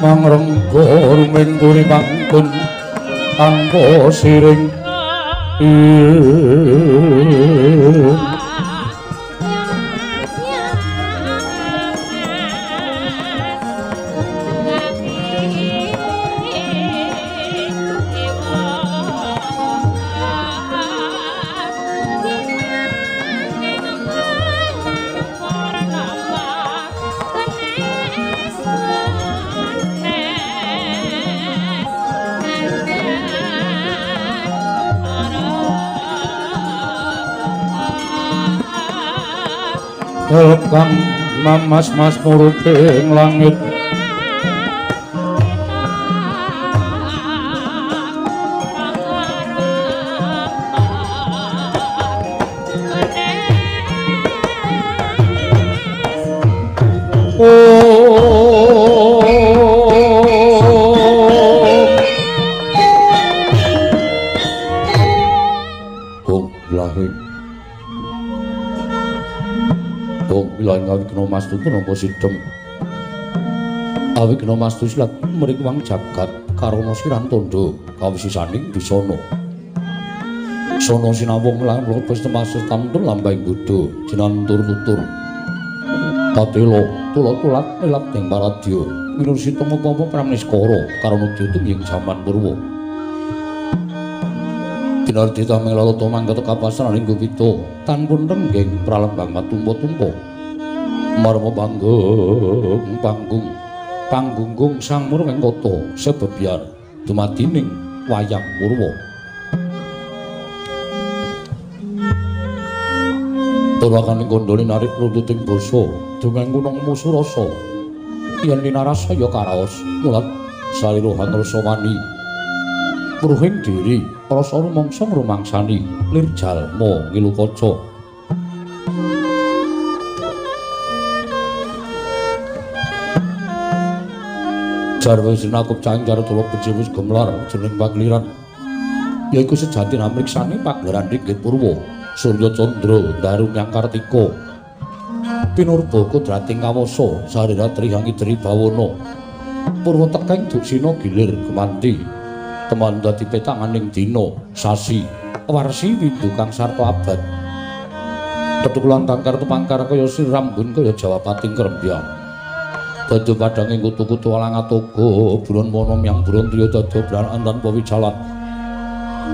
Mangrengga ruming puri pangkun tanpa siring. Kang mamas-mas muruping langit Mastu napa sidhem awigna mastu silat mrikwang jagat karana siran tandha kawisisaning bisana sono sinawung lan mlebes temasus tantun lambang godha jinantur tutur tatela tula-tulat elat ing paradya winursita apa pramniskara karana dyutung ing jaman purwa dinardi tameng lalata mangkata kapasan ing gupita tanpun renggeng pralembang matumpa-tumpa marma panggung panggung panggunggung sang murwing kota sebebyar dumadining wayang purwa turakaning kandhane narik runtuting basa dongeng gunung musuh rasa yen linarasa ya karaos mulat salira hangrasa wani pruhing diri rasa rumangsa ngrumangsani lir jalma ngilu kaca. Jarwa sinakup cangcar tuluk beji wis gemlar jeneng pagliran yaiku sejati namriksani pagelaran ringgit purwa Surya Candra Daru Myang Kartika pinurba kodrating kawasa sarira trihangi dri bawana purwa tekeng duksina gilir gemanti teman dadi petanganing dina sasi warsi windu kang sarta abad tetukulan tangkar tepangkar kaya sirambun kaya jawapating krembyang dadi padanging kutu-kutu alang atoga buron wana myang buron triya dada branan tanpa wijalan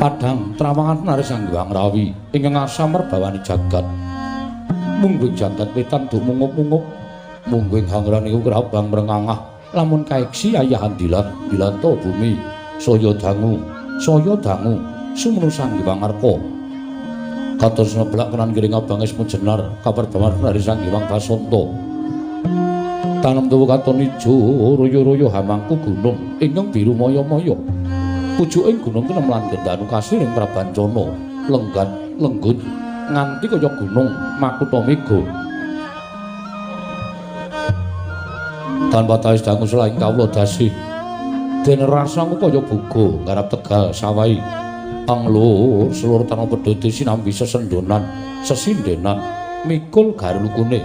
padang trawangan naris Sang Hyang Rawi ingkang asamer bawani jagat mungguing jagat wetan duk mungup-mungup mungguing hangran iku krabang mrengangah lamun kaeksi ayahan dilat dilanta bumi saya dangu sumenu Sang Hyang Arka kados neblak kenan giring abang esmu jenar kabar bawar dari Sang Hyang Basanta tanem tuwa katon ijo royo-royo hamangku gunung ingkang biru maya-maya pucuking gunung kenem lan gendanu kasiring prabancana lenggat lenggut nganti kaya gunung makutha mega tanpa tawis dangu selaing kawula dasih den rasaku kaya buga nggarap tegal sawahi anglur selur tanah pedhote sinambi sesendonan sesindenan mikul garlukune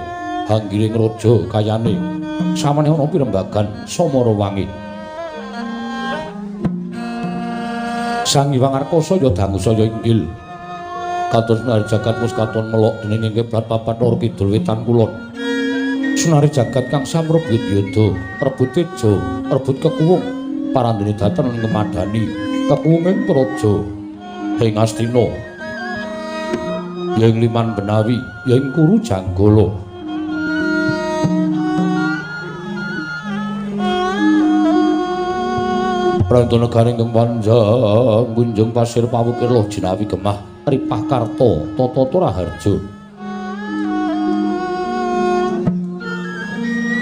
hanggiring raja kayane samane ana pirembagan samara wangi Sang Hyang Arka saya dangu saya inggil kados senari jagat wis katon melok dening ing kiblat papat lor kidul wetan kulon senari jagat kang samrebut yudha rebut teja rebut kekuwung parandene dhateng ing kemadani kekuwunging praja ing Astina ya ing Liman Benawi ya ing Kuru Janggala. Pranta negari ingkang panjang kunjung pasir pawukir loh jinawi gemah ripah karta tata raharja.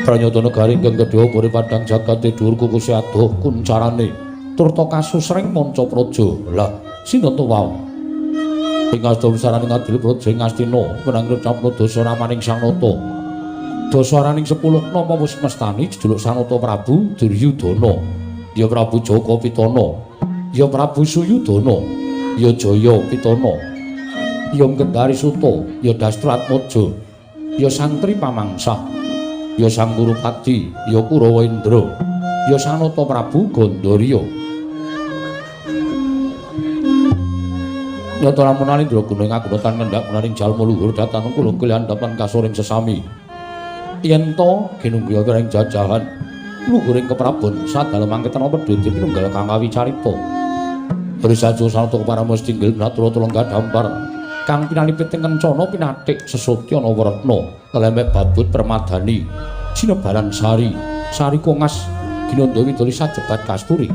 Pranyata negari ingkang kedua puri padang jagate dhuwur kukuse adoh kuncarane turta kasusreng manca praja. Lah sinten to wau? Ing asta besaraning adil praja ing Astina menang recapna dasa ramaning Sang Nata. Dasa araning 10 napa wis mestani jejuluk Sang Nata Prabu Duryudana. Ya Prabu Jaka Pitana, ya Prabu Suyudana, ya Jaya Pitana, ya Gendari Suta, ya Dastratmaja, ya Santri Pamangsah, ya Sang Kurupati, ya Kurawendra. Ya Sanata Prabu Gandharya. Nyata lamun Alindra guna ing aguna tan kendhak gunaning jalma luhur datan kula kelihan dapan kasoring sesami. Yen to ginungguya ing jajahan luhuring keprabon sadalem mangketana pedhot pinunggal kang kawicarita. Risajo sanata keparama tinggil natura tulengga dampar kang pinalipit ing kencana pinathik sesotya nawaretna lelemek babut permadani sinebaran sari sari kongas ginandha widoli sajebat kasturi.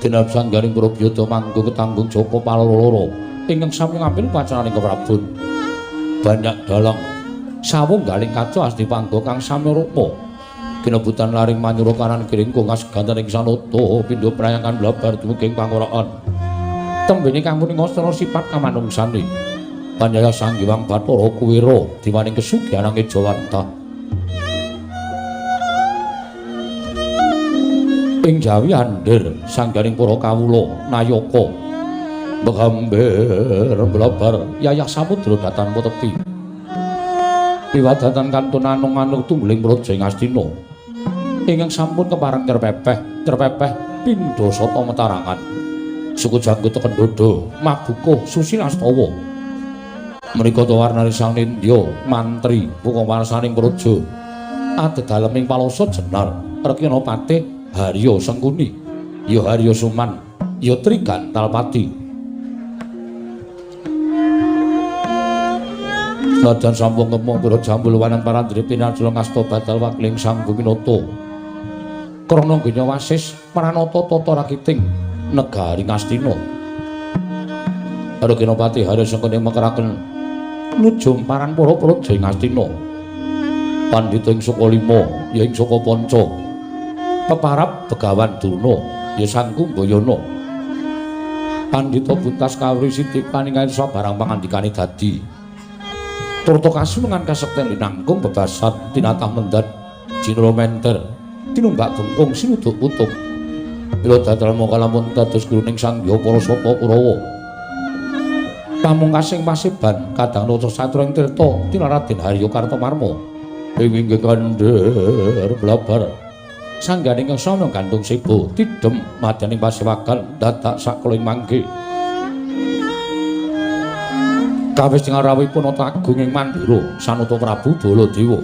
Dinap sanggaring Prabyata manggo ketanggung Joko paloro-loro ingkang sami ngambil pacaraning keprabon. Banyak dalang sawung galing kaca asti panggo kang sami rupa. Kinebutan laring manyura kanan kiring kongas gantaning sanata pindha prayangan blabar dumugi pangoraan. Tembene kang muni ngastana sifat kamanungsane. Panjaya Sang Hyang Bathara Kuwera diwaning kesugihan Ejawantah. Ing Jawi andher sanggaring para kawula nayaka begamber blabar yayah samudra datan tepi. Wiwadatan kantun anung-anung tungguling praja ing Astina. Ingkang sampun kepareng cerpepeh, cerpepeh pindha sata metarangan. Suku janggut teken dodo, mabukuh susilastawa. Menika warnane Sang Nindya, mantri puka warsaning praja. Adedaleming palosa jenar, Rekyana Patih Harya Sengkuni, ya Harya Suman, ya Trigantalpati. Senajan sampun kemung pura jambul wanan parandri pinajula ngasta badal wakling Sang Buminata. Krana genya wasis pranata tata rakiting negari Ngastina. Reginapati Harya Sengkuni mekeraken nujumparan para praja ing Ngastina. Pandhita ing Suka Lima, ya ing Suka Panca. Peparab Begawan Durna, ya Sang Kumbayana. Pandhita buntas kawruh sithik paningayan sabarang pangandikane dadi. Turta kasunungan kasekten linangkung bebasan tinatah mendhat jinra menter tinumbak bengkung sinuduk putung. Mila dadal mongko lamun dados guruning Sang Hyang para sapa Kurawa. Pamungkasing paseban kadang nata satra ing tirta tinaraden Harya Kartamarma. Ing inggih kandher blabar sangganing sama gantung sebo tidhem madyaning pasewagan dadak sakala ing mangke. Kawis rawuhipun Nata Agung ing Mandura Sanata Prabu Baladewa.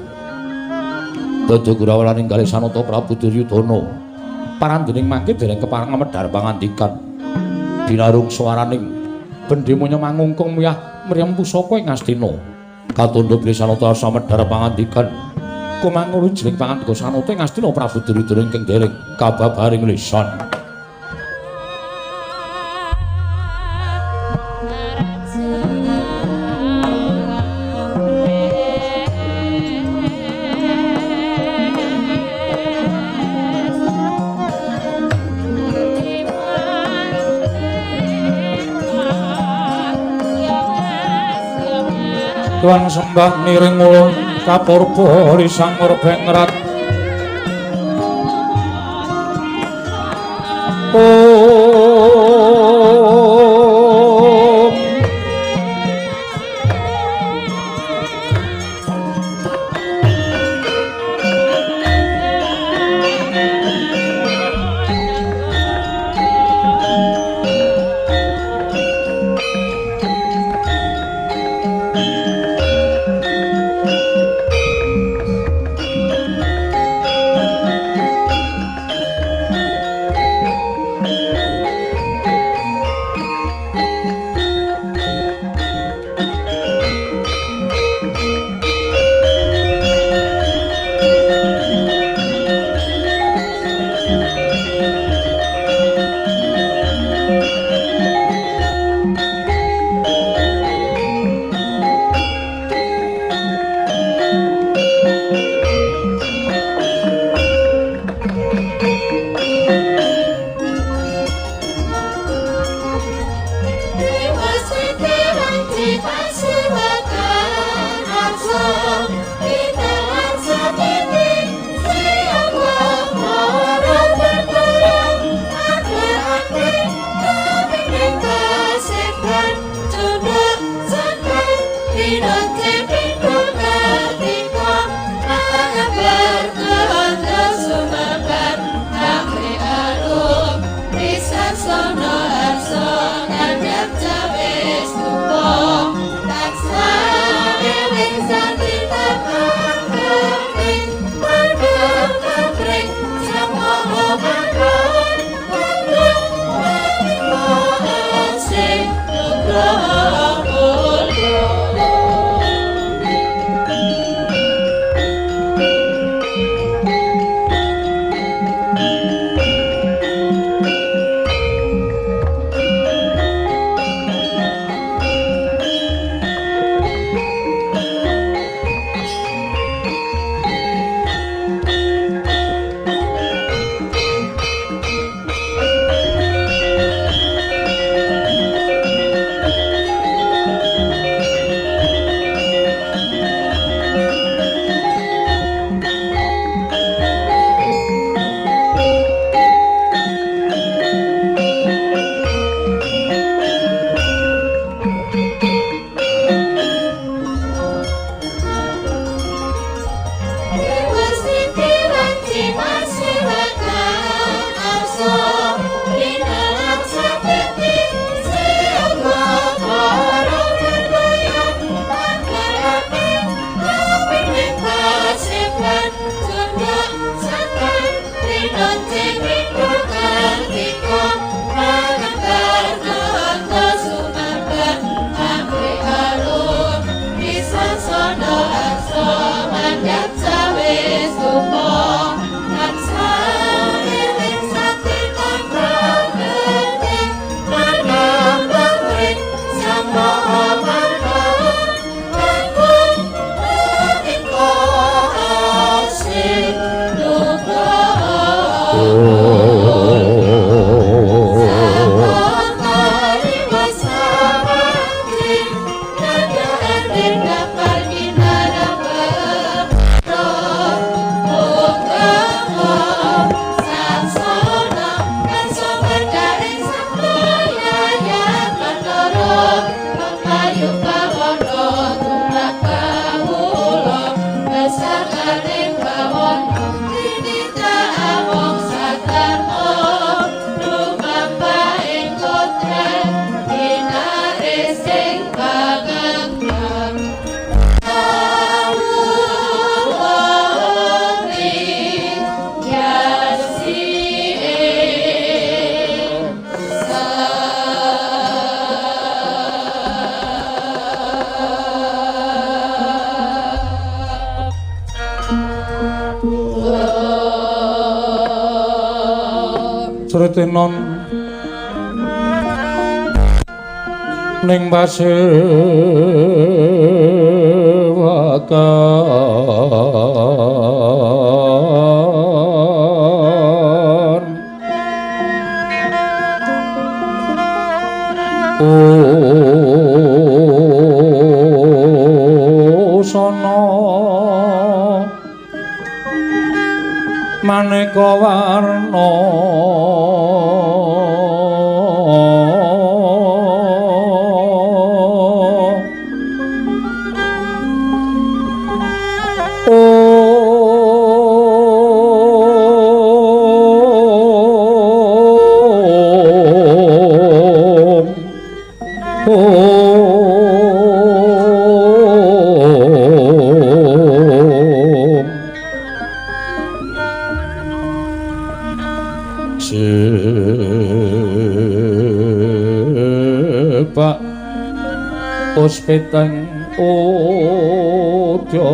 Dada gurawalaning galih Sanata Prabu Duryudana. Parandening mangke dereng kepareng medhar pangandikan. Binarung swaraning bendemanya mangungkung miyah mriyem pusaka ing Astina. Katundha bilih Sanata samedhar pangandikan. Kumangulu jring pangandika Sanata ing Astina Prabu Duryudana ingkang dereng kababaring lisan. Tuan sembah niring ulun kapurba risang murbengrat. Om Sretinon ning pasewakan usana maneka warna Puspiteng udyana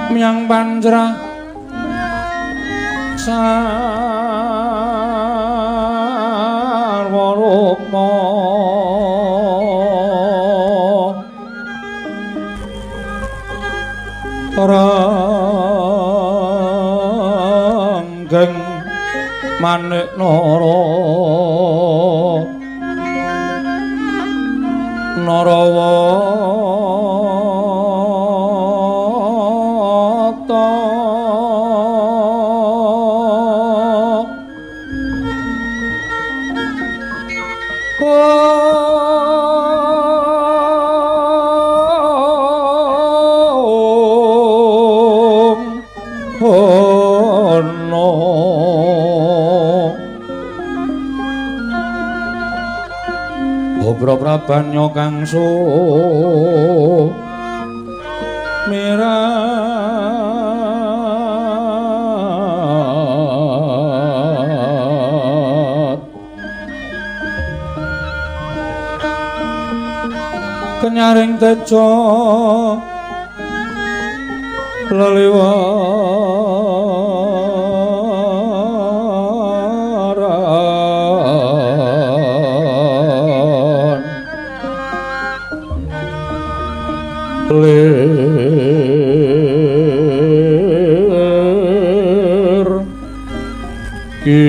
myang panjra sarwa rukma ranggeng manik nara narawata Obra prabanya kang sumirat kenyaring teja leliwaran lir ki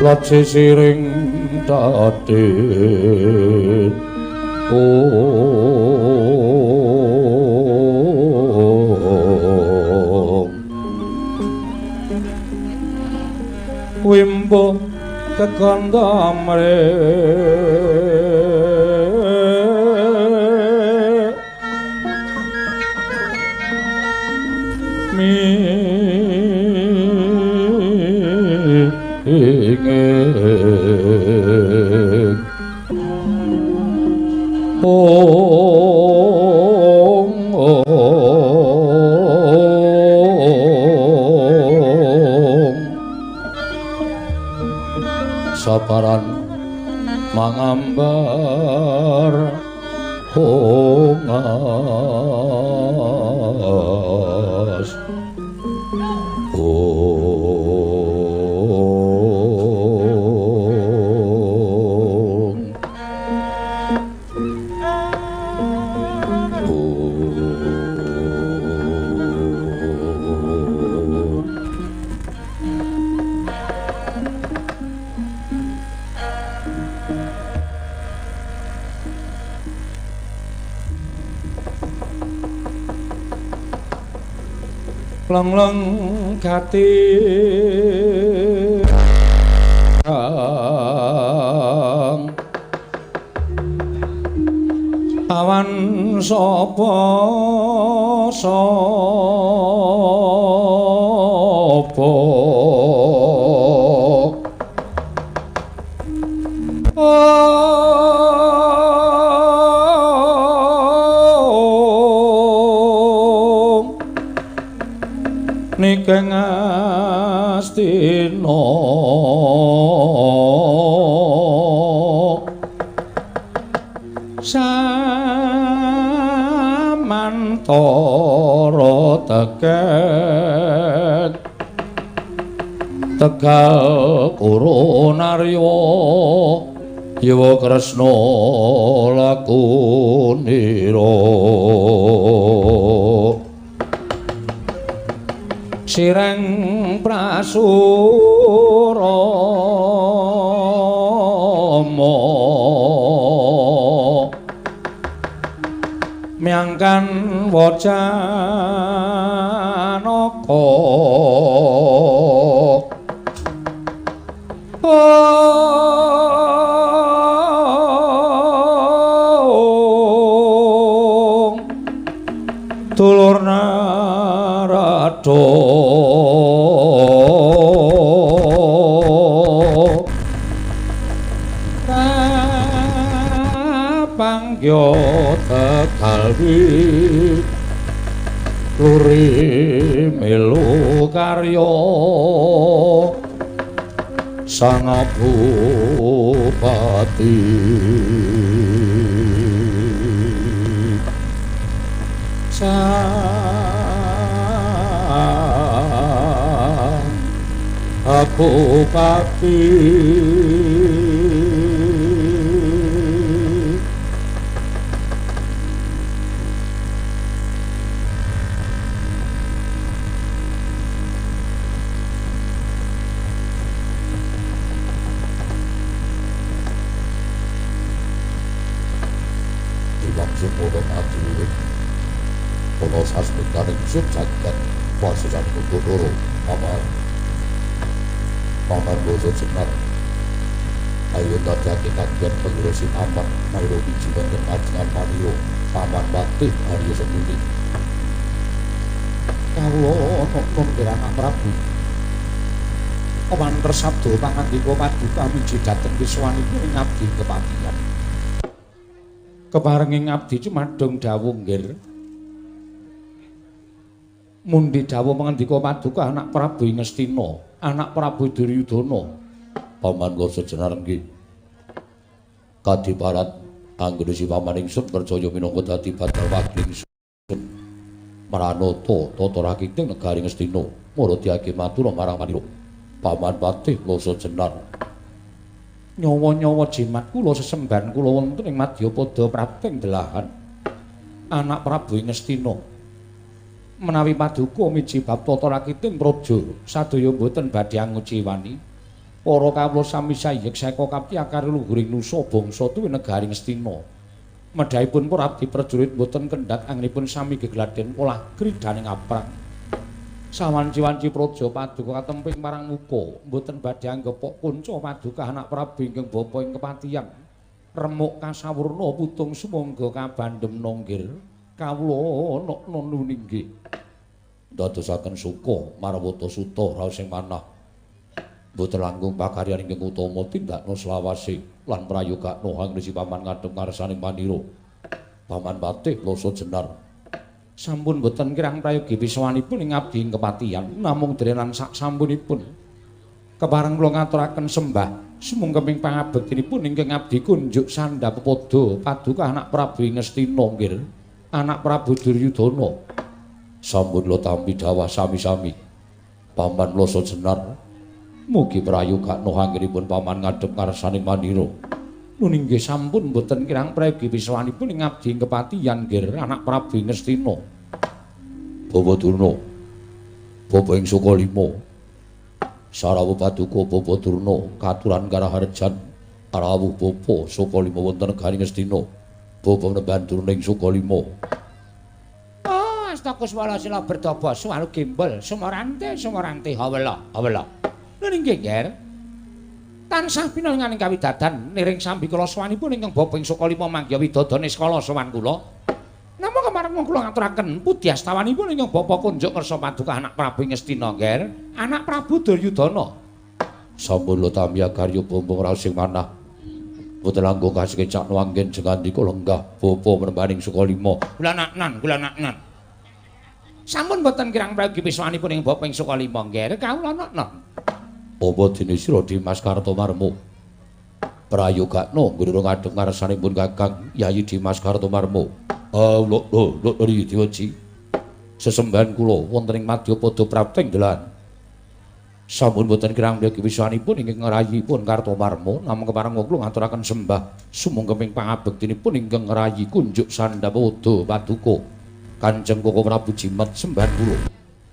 lace siring tatin om wimbo kekandamre minging om om saparan mangambar hongas om. Lengleng gati awan sapa sapa Nikeng Astina samantara teken Tegal Kuru Narya Yewa Kresna lakunira sireng prasurama myangkan wacanaka dulur Narada kapangya Tegalwi luri melu karya Sang Bupati Sang Bupati jagat wasesan Kudoro paman paman basa jenar ayo dadake kagian pengurusi paman mayro biji wonten ajengan panira paman Patih Arya Sembuni kawula nonton anak Prabu paman resabda pangandika paduka miji dhateng kiswanipun ing abdi kepatihan keparenging abdi cumadung dawuh nggir mundi dawuh pangandika paduka anak Prabu Ngastina, anak Prabu Duryudana. Paman Lasa Jenar nggih. Kadiparat anggone si paman ingsun percaya minangka dadi badal wagil ingsun. Maranata tata rakiting negari Ngastina, mara diage matur marang panira. Paman Patih Lasa Jenar. Nyawa-nyawa jimat kula sesembahan kula wonten ing madyapada prapting delahan. Anak Prabu Ngastina. Menawi paduka miji bab tata rakiting praja sadaya mboten badhe anguciwani para kawula sami sayek seka kapti akar luhuring nusa bangsa tuwi negari Ngastina medhahipun para abdi prajurit mboten kendhat anggenipun sami gegladen polah kridaning aprang sawanci-wanci praja paduka katemping marang muka mboten badhe anggepok kunca paduka anak Prabu ingkang bapa ing kepatihan remuk kasawurna putung sumangga kabandhem nggir kawula ana nuninggi ndadosaken suka marwata suta raos sing manah mboten langkung pakaryan ingkang utama tindakna selawase lan prayogakna angresi paman ngadhep ngarsaning panira paman Patih Lasa Jenar sampun mboten kirang prayogi wiswanipun ing abdi ing kepatihan namung derenan sak sampunipun kepareng kula ngaturaken sembah sumungkeming pangabektinipun ingkang abdi kunjuk sandhap pepada paduka anak Prabu Ngastina nggir anak Prabu Duryudana sampun kula tampi dawah sami-sami paman Lasa Jenar mugi prayogakna anggenipun paman ngadhep ngarsaning manira nuninggih sampun mboten kirang prayogi wiswanipun ing abdi ing kepatihan nggir anak Prabu Ngastina Bawa Durna bapa ing Sukalima sarawuh paduka Bawa Durna katuran karaharjan rawuh bapa Sukalima wonten negari Ngastina bapa nemban Durna ing Sukalima. Oh, Asta Kuswala Sila Berdaba Suwalu Gembol Sumorante Sumorante Hawela Hawela. Lha nggih, Nger. Tansah pinalenganing kawidadan niring sambikala sowanipun ingkang bapa ing Sukalima manggiha widodane niskala sowan kula. Namung kemareng kula ngaturaken puji astawanipun ingkang bapa kunjuk ngersa paduka anak Prabu Ngastina, Nger. Anak Prabu Duryudana. Sampun lo tamya karya bumbung raos sing manah. Boten langkung kasekecakno anggen jengandika lenggah bapa merembaning Sukalima. Kula naknan, kula naknan. Sampun boten kirang prayogi piswanipun ing bapa ing Sukalima, Nger. Kawula naknan. Apa dene sira Dimas Kartomarmo? Prayogakno ngrira ngadhep ngarsanipun Kakang Yayi Dimas Kartomarmo. Ah, lho lho lho Diwaji. Sesembahan kula wonten ing Madyapada prapting delan. Sampun boten kirang prayogi wiswanipun ingkang ngrayipun Kartomarmo, namung kepareng kula ngaturaken sembah sumungkeping pangabektinipun ingkang ngrayi kunjuk sandhapada paduka. Kanjeng Koko Prabu Jimat sembahan kula.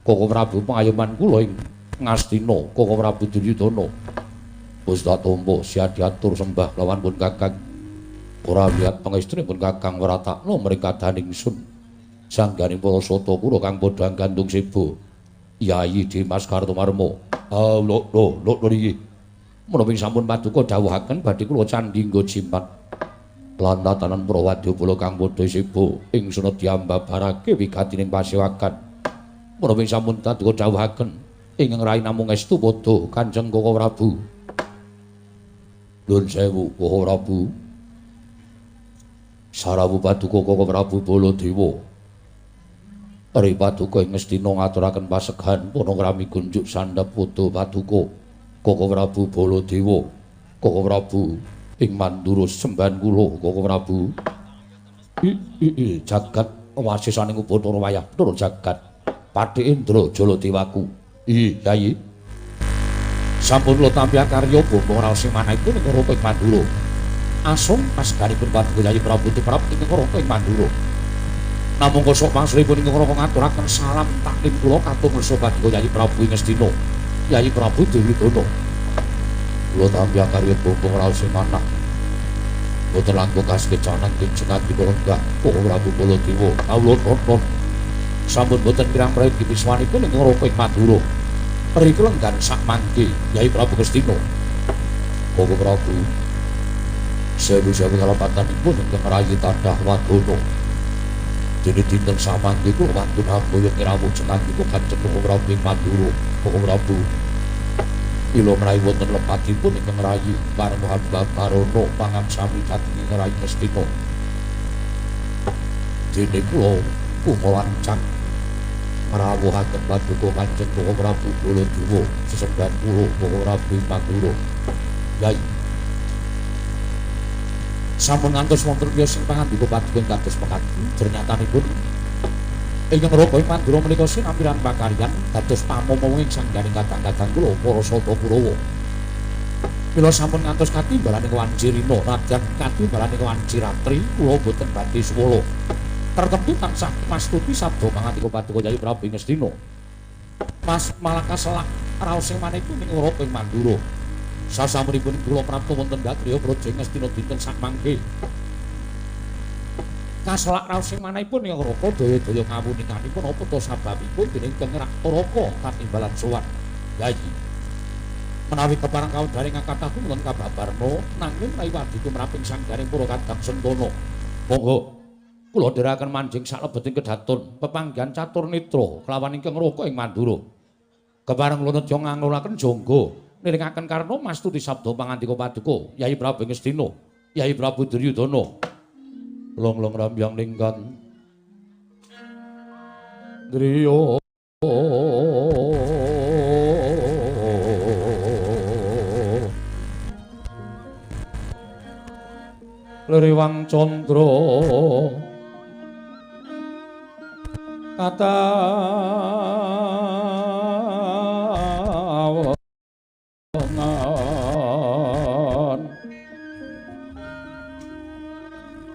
Koko Prabu pangayoman kula ing Ngastina, Koko Prabu Duryudana. Wis tak tampa siap diatur sembah lawan pun Kakang. Ora lihat pangestri pun Kakang wratakno mring kadaning ingsun. Sanggane para sata kula kang padha gantung seba. Yayi Dimas Kartomarmo. Ah, lho lho lho iki. Menawi sampun paduka dawuhaken badhe kula candhi nggo jimat. Lan tatanan para wadyabala kang padha seba ingsun diambabarake wigatining pasewakan. Menawi sampun paduka dawuhaken ingkang rai namung estu padha Kanjeng Koko Prabu. Nuwun sewu Koko Prabu. Sarawu paduka Koko Prabu Baladewa. Ri paduka ing Ngastina ngaturaken pasegan panakrami kunjuk sandhap padha paduka Koko Prabu Baladewa. Koko Prabu ing Mandura sembahan kula Koko Prabu. I jagat wasisaning Upacara wayah Bathara jagat. Patih Indra Jaladewaku. Ih, Yayi. Sampun kula tampi karya bumbung raos sing manahipun ing Raka ing Mandura. Asung pasganipun paduka Yayi Prabu Tuprap ing Raka ing Mandura. Namung kosok pangsulipun ing Raka ngaturaken salam taklim kula katur ngersa paduka Yayi Prabu ing Ngastina. Yayi Prabu Duryudana. Kula tampi karya bumbung raos sing manah. Boten langkung kasekecanan jenengan dipun lenggah Koko Prabu Baladewa. Kawula nonton. Sampun boten kirang prayogi piswanipun ing Raka ing Mandura. Mriku lenggan sak mangke Yayi Prabu Ngastina. Koko Prabu sewu-sewu kalepatanipun ingkang rayi tadah wadana. Dene dinten samangke kula wantun amboyo ngrawuh jenengipun Kanjeng Koko Prabu ing Mandura. Koko Prabu ila mrayi wonten lepatipun ingkang rayi pareng hamba Barono pangaksami dhateng ing rayi Ngastina. Dene kula kumalancang ngrawuhaken paduka Kanjeng Koko Prabu Baladewa sesembahan kula Koko Prabu ing Mandura. Yai sampun ngantos wonten wiyos ing pangandika paduka ing kados mekaten jernyatanipun ingkang Raka ing Mandura menika sinampiran pakaryan dados pamomong ing sangganing kadang-kadang kula para sata Kurawa. Mila sampun ngantos katimbalaning wanci rina radyan katimbalaning wanci ratri kula boten badhe suwala. Tertentu tansah mastuti sabda pangandika paduka Yayi Prabu Ngastina. Mas malaka selak raos sing manipun ing Raka ing Mandura. Sasampunipun kula prapta wonten Dhatriya Praja Ngastina dinten sakmangke. Kaselak raos sing manahipun ing Raka daya-daya kawuninganipun apa ta sababipun dening ingkang Raka katimbalan sowan. Yayi menawi kepareng kawedharing kathah wonten kababarna nanging menawi wadi tumraping sanggaring para kadang sentana. Monggo kula ndherekaken manjing salebeting kedaton pepanggihan catur netra kelawan ingkang Raka ing Mandura. Kepareng kula nedya ngangluraken jangga niringaken karna mastuti sabda pangandika paduka Yayi Prabu Ngastina, Yayi Prabu Duryudana. Long-long rambyang lingkan driya Leriwang candra katawangan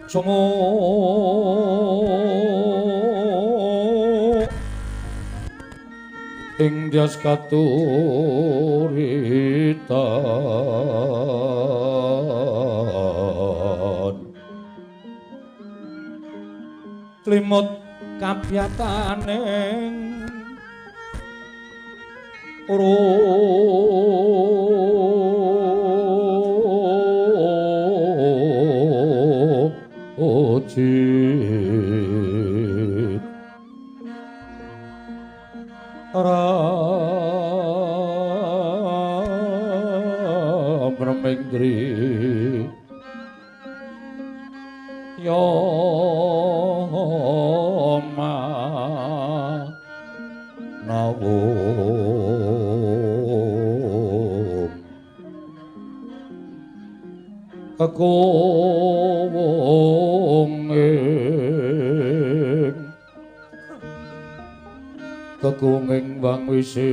songo ing dyas katuritan tlimut Kabyataning rojit Ramremendri yo kekunging wang wisesa.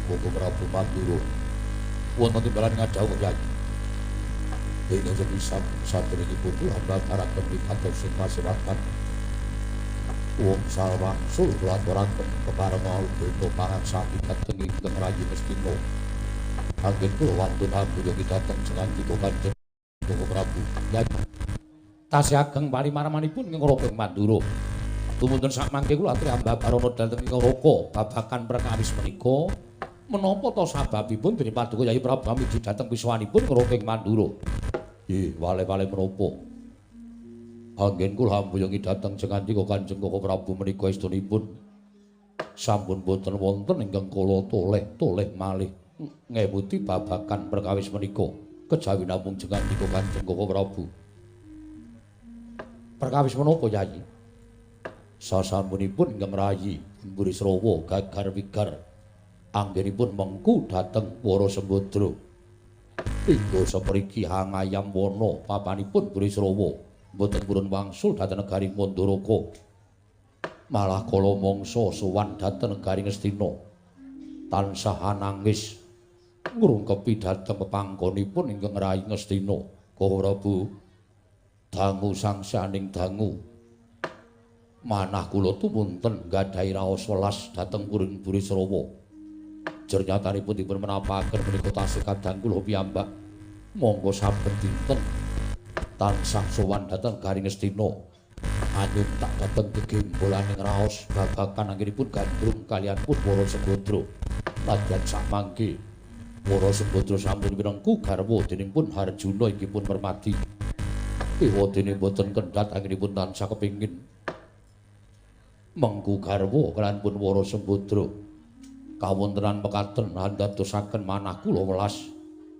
Koko Prabu Mandura wonten timbalan ngadhawuh Kyai. Ingkang sepisan sadèrèngipun kula aturaken pitados sing kasewatan. Wong wangsul kula aturaken keparenga benda pangan sami dhateng ingkang rayi Ngastina. Anggen kula wantun ambuya dhateng sengandika Kanjeng Koko Prabu. Kyai tasih ageng parimarmanipun ing Raka Mandura. Tumuntun sakmangke kula aturi ambabarana dhateng ing Raka babagan perkawis menika. Menapa ta sababipun dene paduka Yayi Prabu Amidi dhateng pisuwanipun Raka ing Mandura? Nggih, wale-wale menapa? Anggen kula ambuyangi dhateng sengandika Kanjeng Koko Prabu menika estunipun sampun boten wonten ingkang kula toleh-toleh malih ngemuti babagan perkawis menika kejawi namung jengandika Kanjeng Koko Prabu. Perkawis menapa Yayi? Sasampunipun ingkang rayi Burisrawa gagar wigar anggenipun mengku dhateng Wara Sembadra. Hingga sapriki hangayam wana papanipun Burisrawa mboten purun wangsul dhateng negari Mandaraka. Malah kala mangsa sowan dhateng negari Ngastina. Tansah nangis ngrungkepi dhateng pepanggonipun ingkang rayi Ngastina. Koko Prabu, dangu sangsaning dangu. Manah kula tumunten nggadahi raos welas dhateng Puring Burisrawa. Jernyatanipun dipun menapaken menika tasih kadang kula piyambak monggo saben dinten tansah sowan dhateng garing Ngastina. Anyun tak dhateng gegembolaning raos babagan anggenipun gandrung kaliyan pun Wara Sembadra. Nadyan sakmangke Wara Sembadra sampun pinengku garwa dening pun Harjuna inggih pun Permadi. Ewadene boten kendhat anggenipun tansah kepingin mengku garwa kaliyan pun Wara Sembadra. Kawontenan mekaten andadosaken manah kula welas.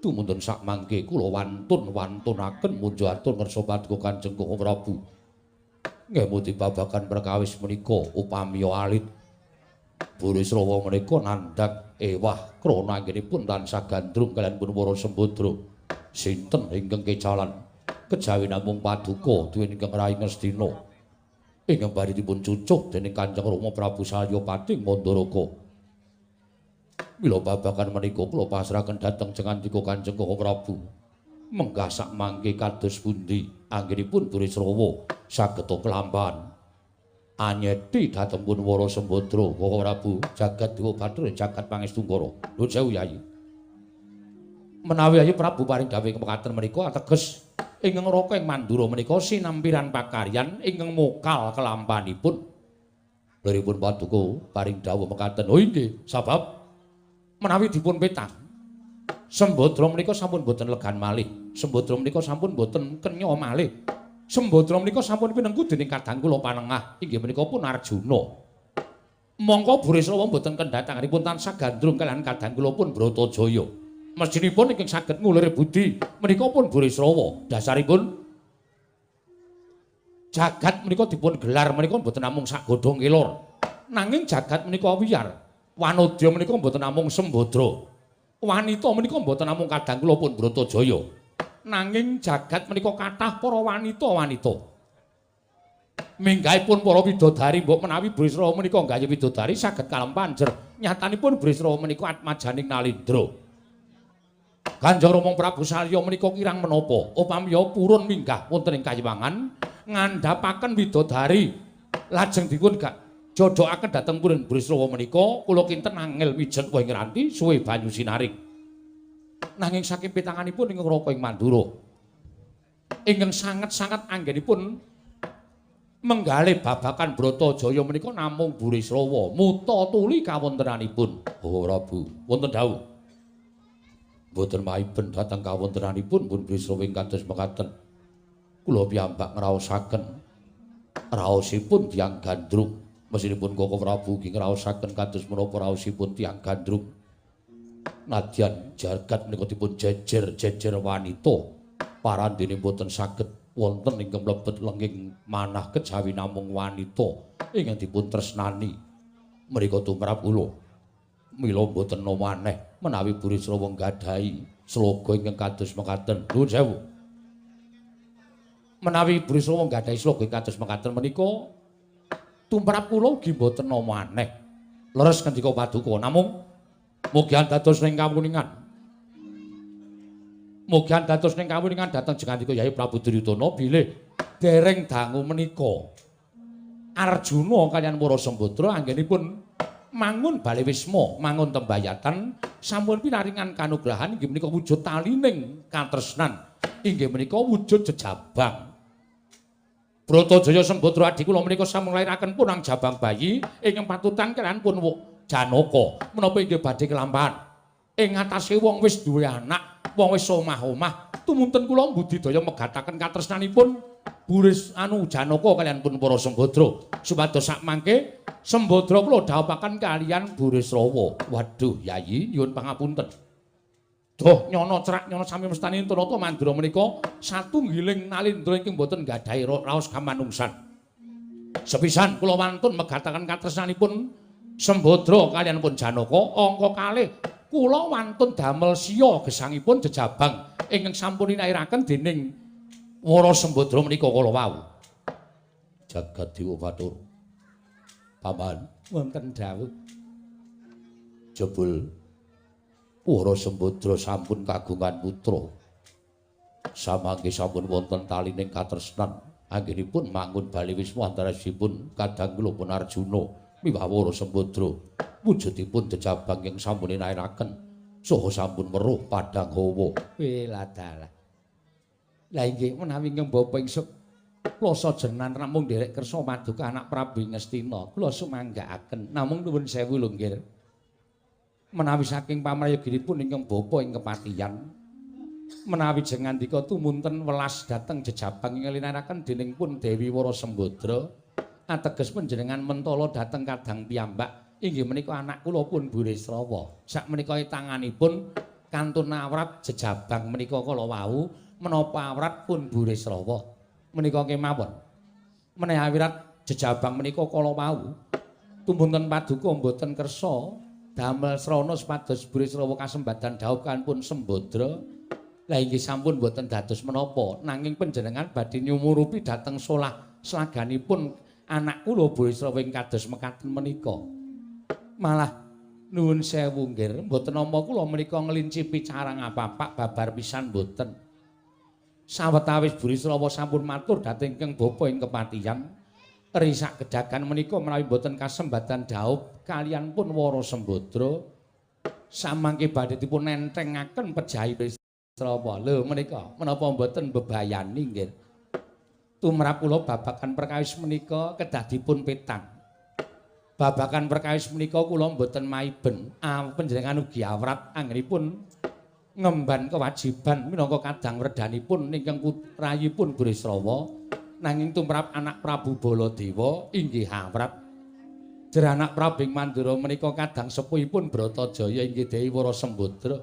Tumuntun sakmangke kula wantun-wantunaken munjo atur ngersa paduka Kanjeng Koko Prabu. Ngemuti babagan perkawis menika upami alit Burisrawa menika nandhak ewah krana anggenipun tansah gandrung kaliyan pun Wara Sembadra. Sinten ingkang kecalan kejawi namung paduka duwe ingkang rayi Ngastina. Ingkang bari dipun cucuh dening Kanjeng Rama Prabu Salyapati Mandaraka. Mila babagan menika kula pasrahaken dhateng jengandika Kanjeng Koko Prabu. Menggah sakmangke kados pundi anggenipun Burisrawa saged kelampahan anyeti dhateng pun Wara Sembadra. Koko Prabu jagat dewa bathara jagat pangestungkara. Nuwun sewu Yayi. Menawi Yayi Prabu paring dawuh mekaten menika ateges ingkang Raka ing Mandura menika sinampiran pakaryan ingkang mokal kelampanipun. Liripun paduka paring dawuh mekaten. Oh inggih, sabab menawi dipun petang Sembadra menika sampun boten legan malih. Sembadra menika sampun boten kenya malih. Sembadra menika sampun pinengku dening kadang kula panengah inggih menika pun Arjuna. Mongko Burisrawa boten kendhatanganipun tansah gandrung kaliyan kadang kula pun Bratajaya. Mestinipun ingkang saged ngulir budi menika pun Burisrawa. Dasaripun jagat menika dipun gelar menika boten namung sak godhong kelor. Nanging jagat menika wiyar. Wanodya menika mboten namung Sembadra. Wanita menika mboten namung kadang kula pun Bratajaya. Nanging jagat menika kathah para wanita-wanita. Minggahipun para widodari mbok menawi Burisrawa menika nggayuh widodari saged kalempahan jer. Nyatanipun Burisrawa menika atmajaning Nalindra. Kanjeng Rama Prabu Salya menika kirang menapa upamiya purun minggah wonten ing kayiwangan ngandhapaken widodari lajeng dipun jodhokaken dhateng purun Burisrawa menika kula kinten angel mijet wong ngranti suwe banyu sinaring. Nanging saking pitanganipun ing Raka ing Mandura ingkang sanget-sanget anggenipun menggalih babakan Bratajaya menika namung Burisrawa muta tuli kawontenanipun. Oh Prabu, wonten dawuh. Mboten maiben dhateng kawontenanipun pun Burisrawa ing kados mekaten. Kula piyambak ngraosaken raosipun tiyang gandrung. Mesinipun Koko Prabu ugi ngraosaken kados menapa raosipun tiyang gandrung. Nadyan jagat menika dipun jejer-jejer wanita, parandene mboten saged wonten ingkang mlebet lenging manah kejawi namung wanita ingkang dipun tresnani. Mriku tumrap kula. Mila mboten maneh menawi Burisrawa nggadahi sloga ingkang kados mekaten. Nuwun sewu. Menawi Burisrawa nggadahi sloga ingkang kados mekaten menika tumrap kula ugi mboten maneh. Leres ngendika paduka, namung mugi dados ning kawuningan. Mugi dados ning kawuningan dhateng jengandika Yai Prabu Duryudana bilih dereng dangu menika Arjuna kaliyan Wara Sembadra anggenipun mangun bale wisma, mangun tembayatan sampun pinaringan kanugrahan inggih menika wujud talining katresnan, inggih menika wujud jejabang. Bratajaya Sembadra adi kula menika sampun nglairaken punang jabang bayi ingkang patutan kaliyan pun Janaka menapa inggih badhe kelampahan ing ngatasé wong wis duwe anak, wong wis omah-omah, tumunten kula mbudidaya megataken katresnanipun Buris anu Janaka kaliyan pun para Sembadra supados sakmangke Sembadra kula dhawuhaken kaliyan Burisrawa. Waduh Yayi, nyuwun pangapunten. Doh nyono cerak nyono sami mestani Tanata Mandura menika satunggiling nalindra ingkang boten nggadahi raos kamanungsan. Sepisan kula wantun megataken katresnanipun Sembadra kaliyan pun Janaka, angka kalih kula wantun damel siya gesangipun jejabang ingkang sampun inairaken dening Wara Sembadra menika kala wau. Jagat Dewa Bathara. Paman, wonten dawuh. Jebul Wara Sembadra sampun kagungan putra. Samangke sampun wonten talining katresnan anggenipun mangun bali wisma antarisipun kadang kula pun Arjuna miwah Wara Sembadra wujudipun jejabang ing sampun inairaken saha sampun weruh padhang hawa. Weladalah. Lah inggih menawi ingkang bapa ingsun klasa jenan namung nderek kersa maduka anak Prabu Ngastina kula sumanggaaken namung nuwun sewu lho nggih. Menawi saking pamrayoginipun ingkang bapa ing kepatihan menawi jengandika tumunten welas dhateng jejabang ing linaraken dening pun Dewi Wara Sembadra ateges panjenengan mentala dhateng kadang piyambak inggih menika anak kula pun Burisrawa. Sakmenika tanganipun kantun awrat jejabang menika kala wau menapa awrat pun Burisrawa menika kemawon. Menawi awrat jejabang menika kala wau tumunten paduka mboten kersa damel srana supados Burisrawa kasembadan dhaup pun Sembadra. Lah inggih sampun mboten dados menapa nanging panjenengan badhe nyumurupi dhateng solah slaganipun anak kula Burisrawa ing kados mekaten menika. Malah nuwun sewu nggih, mboten nampa kula menika ngelincipi carang apapak babar pisan mboten. Sawetawis Burisrawa sampun matur dhateng ingkang bapa ing kepatihan, risak gedagan menika menawi mboten kasembadan dhaup kaliyan pun Wara Sembadra samangke badhe dipun nentengaken pejahi Burisrawa. Lho menika menapa mboten bebayani nggih. Tumrap kula babagan perkawis menika kedah dipun petang. Babagan perkawis menika kula mboten maiben panjenengan ugi awrat anggenipun ngemban kewajiban minangka kadang wredanipun ingkang putrayipun Burisrawa nanging tumrap anak Prabu Baladewa inggih awrat. Jeranak Prabu Mandura menika kadang sepuhipun Bratajaya inggih Dewi Wara Sembadra.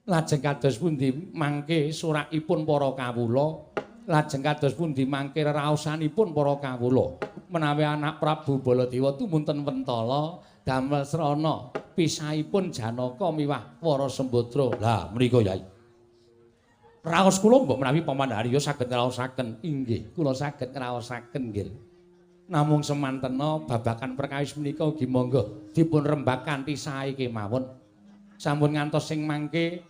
Lajeng kados pundi mangke surakipun para kawula, lajeng kados pundi mangke reraosanipun para kawula menawi anak Prabu Baladewa tumunten wentala damel srana pisahipun Janaka miwah Wara Sembadra. Lah menika Yai, raos kula mbok menawi Paman Haryo saged ngraosaken. Inggih, kula saged ngraosaken nggih. Namung semantena babagan perkawis menika ugi monggo dipun rembag kanthi sae kemawon. Sampun ngantos sing mangke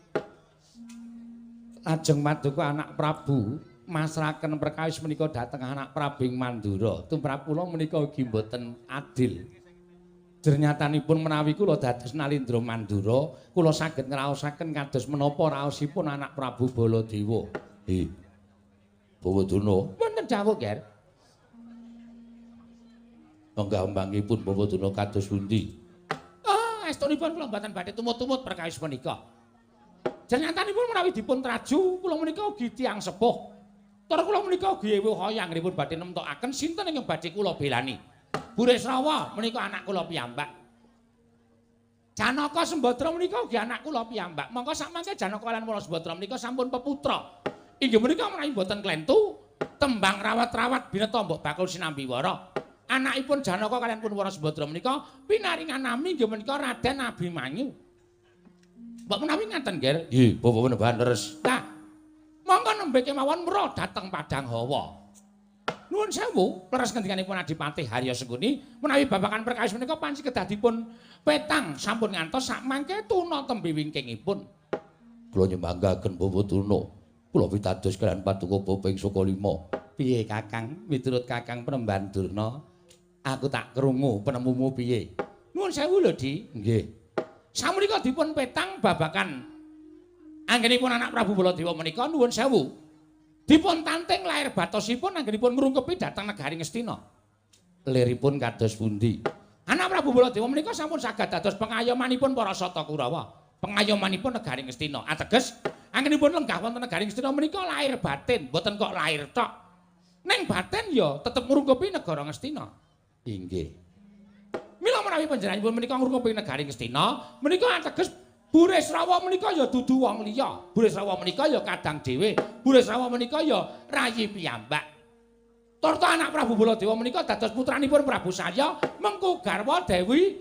Lajeng paduka anak Prabu masraken perkawis menika dhateng anak Prabu ing Mandura. Tumrap kula menika ugi mboten adil. Jernyatanipun menawi kula dados Nalindra Mandura, kula saged ngraosaken kados menapa raosipun anak Prabu Baladewa. Hi. Bawadana, wonten dawuh, Ger. Panggambangipun Bawadana kados pundi? Ah, estunipun kula mboten badhe tumut-tumut perkawis menika. Jernyatanipun menawi dipun traju, kula menika ugi tiyang sepuh. Tur kula menika ugi ewuh hoyong badhe nemtokaken sinten ingkang badhe kula belani. Burisrawa menika anak kula piyambak. Janaka Sembadra menika ugi anak kula piyambak. Mongko sakmangke Janaka lan Wara Sembadra menika sampun peputra. Inggih menika menawi mboten klentu, tembang rawat-rawat bineta mbok bakul sinambi wara. Anakipun Janaka kaliyan pun Wara Sembadra menika pinaringan nami inggih menika Raden Abimanyu. Mbok menawi ngaten, Ger? Nggih, bapak penembahan leres. Lah, mongko nembe kemawon mra dhateng Padang Hawa. Nuwun sewu, leres ngendikanipun Adipati Harya Sengkuni menawi babagan perkawis menika panci kedah dipun petang sampun ngantos sakmangke tuna tembe wingkingipun. Kula nyembanggaken Bawadana. Kula pitados kaliyan paduka bapa ing Saka Lima. Piye Kakang? Miturut Kakang Penemban Durna, aku tak krungu penemumu piye? Nuwun sewu lho, Di. Nggih. Samunika dipun petang babagan anggenipun anak Prabu Baladewa menika nuwun sewu. Dipun tanting lair batosipun anggenipun ngrungkepi dhateng negari Ngastina. Liripun kados pundi? Anak Prabu Baladewa menika sampun saged dados pengayomanipun para Sata Kurawa, pengayomanipun negari Ngastina. Ateges anggenipun lenggah wonten negari Ngastina menika lahir batin, mboten kok lahir tok. Ning batin ya tetep ngrungkepi negara Ngastina. Inggih. Mila menawi panjenenganipun menika ngrungkepi negari Ngastina, menika ateges Burisrawa menika ya dudu wong liya. Burisrawa menika ya kadang dhewe. Burisrawa menika ya rayi piyambak. Turta anak Prabu Baladewa menika dados putranipun Prabu Salya mengku garwa Dewi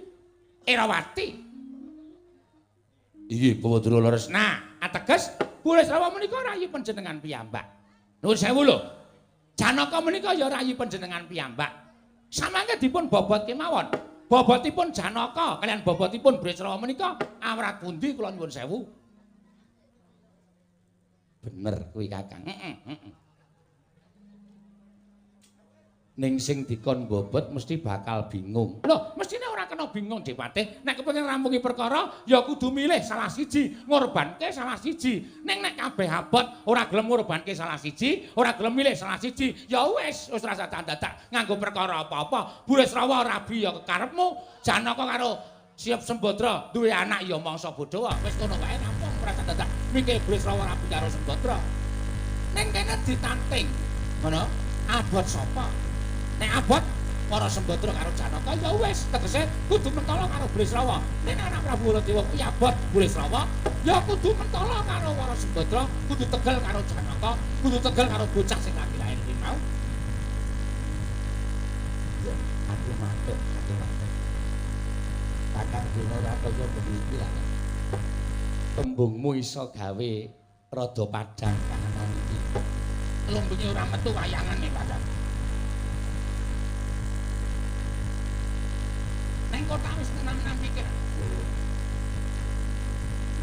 Erawati. Inggih, Bawadana leres. Nah, ateges Burisrawa menika rayi panjenengan piyambak. Nuwun sewu lho. Janaka menika ya rayi panjenengan piyambak. Samangke dipun bobot kemawon. Bobotipun Janaka kaliyan bobotipun Burisrawa menika awrat pundi kula nyuwun sewu? Bener kuwi Kakang. Heeh, heeh. Ning sing dikon bobot mesti bakal bingung. Loh, mestine ora kena bingung Dipatih. Nek kepengin rampungi perkara ya kudu milih salah siji, ngorbanke salah siji. Ning nek kabeh abot ora gelem ngorbanke salah siji, ora gelem milih salah siji, ya wis, wis ora dadak nganggo perkara apa-apa. Burisrawa rabi ya kekarepmu, Janaka karo Siap Sembadra duwe anak ya mangsa bodho. Wis kono wae rampung ora dadak mikir Burisrawa rabi karo Sembadra. Ning kene ditanting. Ngono? Abot sapa? Nek abot para Sembadra karo Janaka ya wis tegese kudu mentala karo Burisrawa. Nek anak Prabu Baladewa kuwi abot Burisrawa ya kudu mentala karo para Sembadra, kudu tegel karo Janaka, kudu tegel karo bocah sing lagi lahir kuwi mau. Aku matuk, aku matuk. Kakang Durna ora kaya bengi lah. Tembungmu iso gawe rada padhang kahanan iki. Lumbunge ora metu wayangane padhang. Neng kota wis tenang-tenang pikir.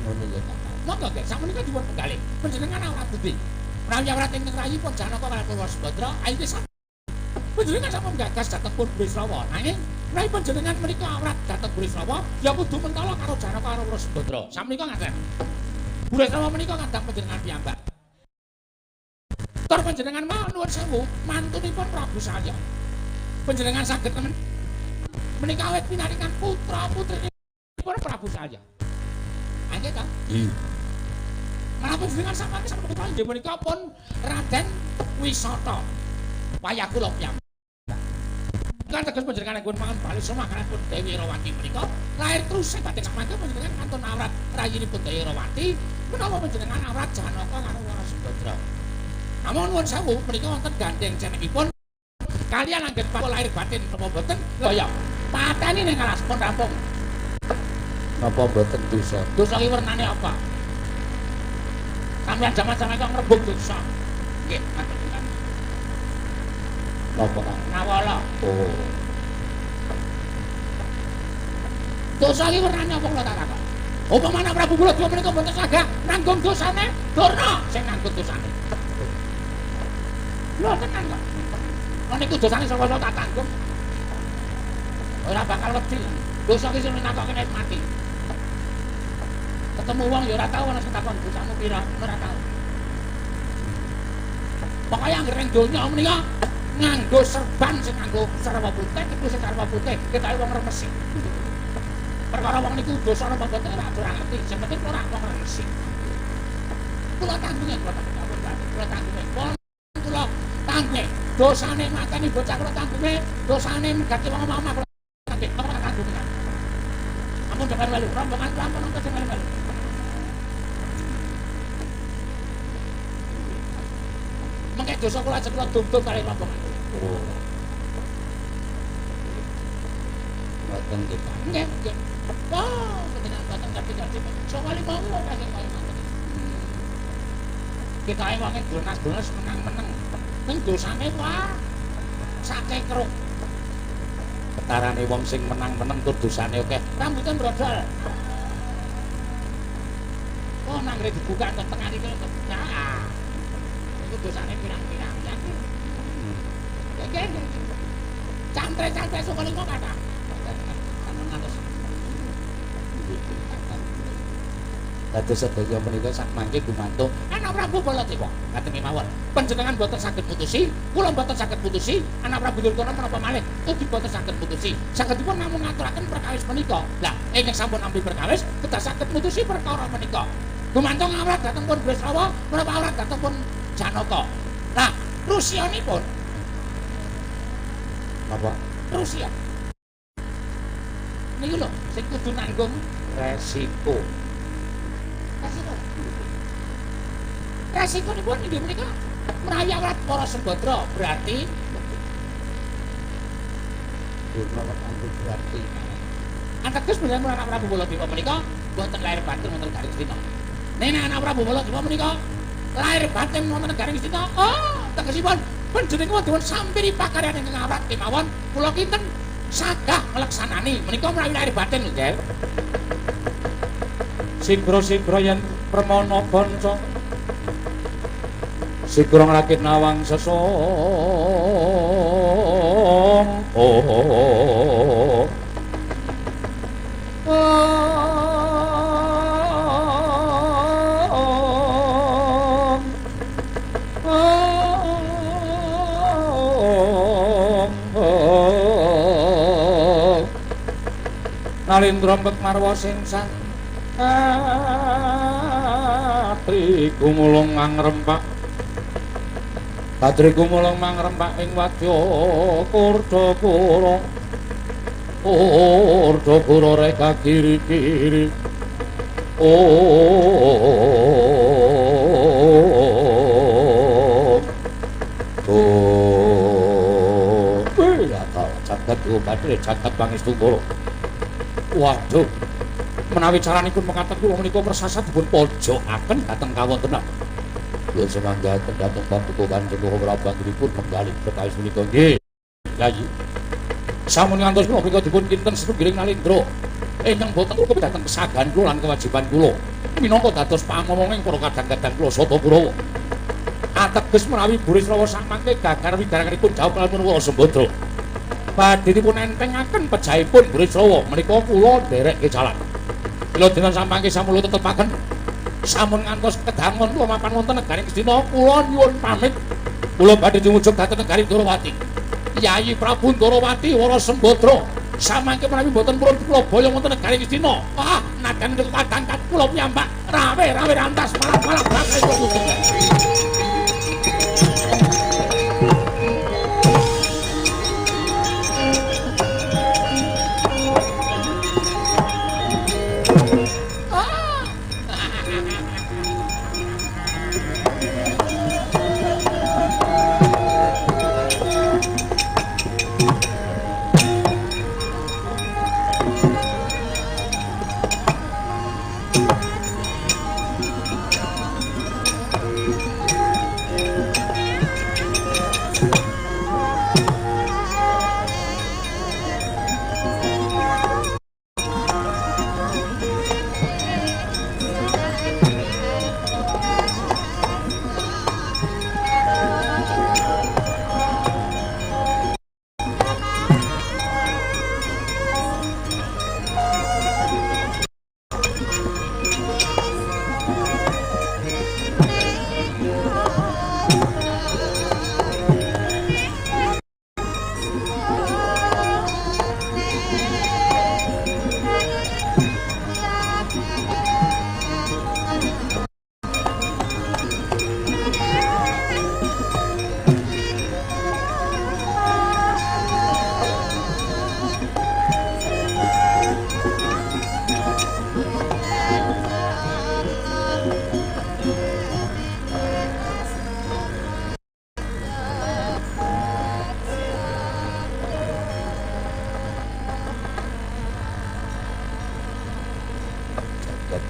Ngono ya Kakang. Monggo nggih, sakmenika dipun penggalih. Panjenengan awrat pundi? Menawi awrat ingkang rayi pun Janaka kaliyan Wara Sembadra, ayo sampun. Panjenengan sampun gagas dhateng pun Burisrawa. Nanging menawi panjenengan menika awrat dhateng Burisrawa, ya kudu mentala karo Janaka karo Wara Sembadra. Sakmenika ngaten. Burisrawa menika kadang panjenengan piyambak. Tur panjenengan mawon nuwun sewu, mantunipun Prabu Salya. Panjenengan saged temen menika awet pinaringan putra-putrinipun Prabu Salya. Angge ta? Nggih. Malah panjenengan samangke sampun putra inggih menika pun Raden Wisata. Wayah kula piyambak. Kan teges panjenengan pun mangan bali semah kaliyan pun Dewi Erawati menika lahir terus batin samangke panjenengan kantun awrat rayinipun Dewi Erawati menawa panjenengan awrat Janaka karo Wara Sembadra. Namun nuwun sewu menika wonten gandeng cenekipun kalian anggen lahir batin napa mboten? Lho ya, pateni ning alas pun rampung. Napa mboten dosa? Dosa ki wernane apa? Sampeyan jaman-jaman kok ngrebut dosa. Nggih, matur nuwun. Napa Kang? Nawala. Oh. Dosa ki wernane apa kula tak takon? Upamane Prabu Baladewa menika mboten saged nanggung dosane, Durna sing nanggung dosane. Lho tenan kok. Niku dosane sapa-sapa tak tanggung. Ora bakal wedi. Dosa ki sing nakokke nek mati. Ketemu wong ya ora tau ana sing takon dosamu pira, ora tau. Pokoke anggere ning donya menika nganggo serban sing nganggo sarwa putih, iku sing sarwa putih, ketoke wong remesi. Perkara wong niku dosa napa mboten ora ngerti, sing penting ora wong remesi. Kula tanggunge, kula tanggunge. Kula tanggunge. Dosane mateni bocah kula tanggunge, dosane megati wong omah kula tanggunge, kula tanggunge. Ampun depan melu, rombongan kula ampun nonton sing melu. Mengke dosa kula ajeng kula dum-dum kali rombongan. Oh. Mboten nggih. Nggih, nggih. Wah, ketenan boten ngerti-ngerti. Soale mau kok kaya ngoten. Ketoke wonge donas-donas menang-menang. Ning dosane wah sake keruk. Ketarane wong sing menang-menang tur dosane akeh. Rambute brodol. Oh, nang ngre dibuka tok tengah iki kok. Nah. Iku dosane pirang-pirang ya. Nggih, nggih. Cantre-cantre saka lima kathah. Dados sedaya menika sak mangke gumantung anak Prabu Baladewa. Ngaten kemawon. Panjenengan boten saged putusi, kula boten saged putusi, anak Prabu Duryudana menapa malih ugi boten saged putusi. Sagedipun namung ngaturaken perkawis menika. Lah, ingkang sampun nampi perkawis kedah saged mutusi perkara menika. Gumantung awrat dhateng pun Bresrawa, menapa awrat dhateng pun Janaka. Lah, rusianipun napa? Rusia. Niku lho sing kudu nanggung resiko. Resiko. Resikonipun inggih menika menawi awrat para Sembadra berarti berarti anteges menawi anak Prabu Baladewa menika boten lahir batin wonten garing Astina. Nek anak Prabu Baladewa menika lahir batin wonten garing Astina, oh tegesipun panjenengan dipun sampiri pakaryan ingkang awrat kemawon kula kinten sagah ngleksanani menika menawi lahir batin nggih. Sigra-sigra yen permana kanca sigra ngrakit nawang sesong oh Nalindra mbek marwa sing sang Atri gumulung mangrempak Badri gumulung mangrempak ing wadya Kurdakura Kurdakura reka kiri-kiri. Oh oh ya ta jagat badhe jagat pangestu kula. Waduh, menawi caranipun mekaten kula menika persasat dipun pojokaken dhateng kawontenan. Kula semanggaken dhateng paduka Kanjeng Prabu menggalih perkawis menika nggih. Yayi. Sampun ngantos kula menika dipun kinten setunggiling nalindra ingkang boten cukup dhateng kesagahan kula lan kewajiban kula minangka dados pamomonging para kadang-kadang kula Sata Kurawa. Ateges menawi Burisrawa samangke gagar wigaranipun jawab lamun Wara Sembadra. Badhe dipun entengaken pejahipun Burisrawa menika kula nderek kejalan. Kula dinten samangke sampun tetepaken sampun ngantos kedangon kula mapan wonten negari Ngastina kula nyuwun pamit. Kula badhe tumuju dhateng negari Ndorowati. Yayi Prabu Ndorowati Wara Sembadra samangke menawi mboten purun kula boyong wonten negari Ngastina. Wah, nadyan niku kadang kula piyambak rawe-rawe rantas malah-malah bakal kula.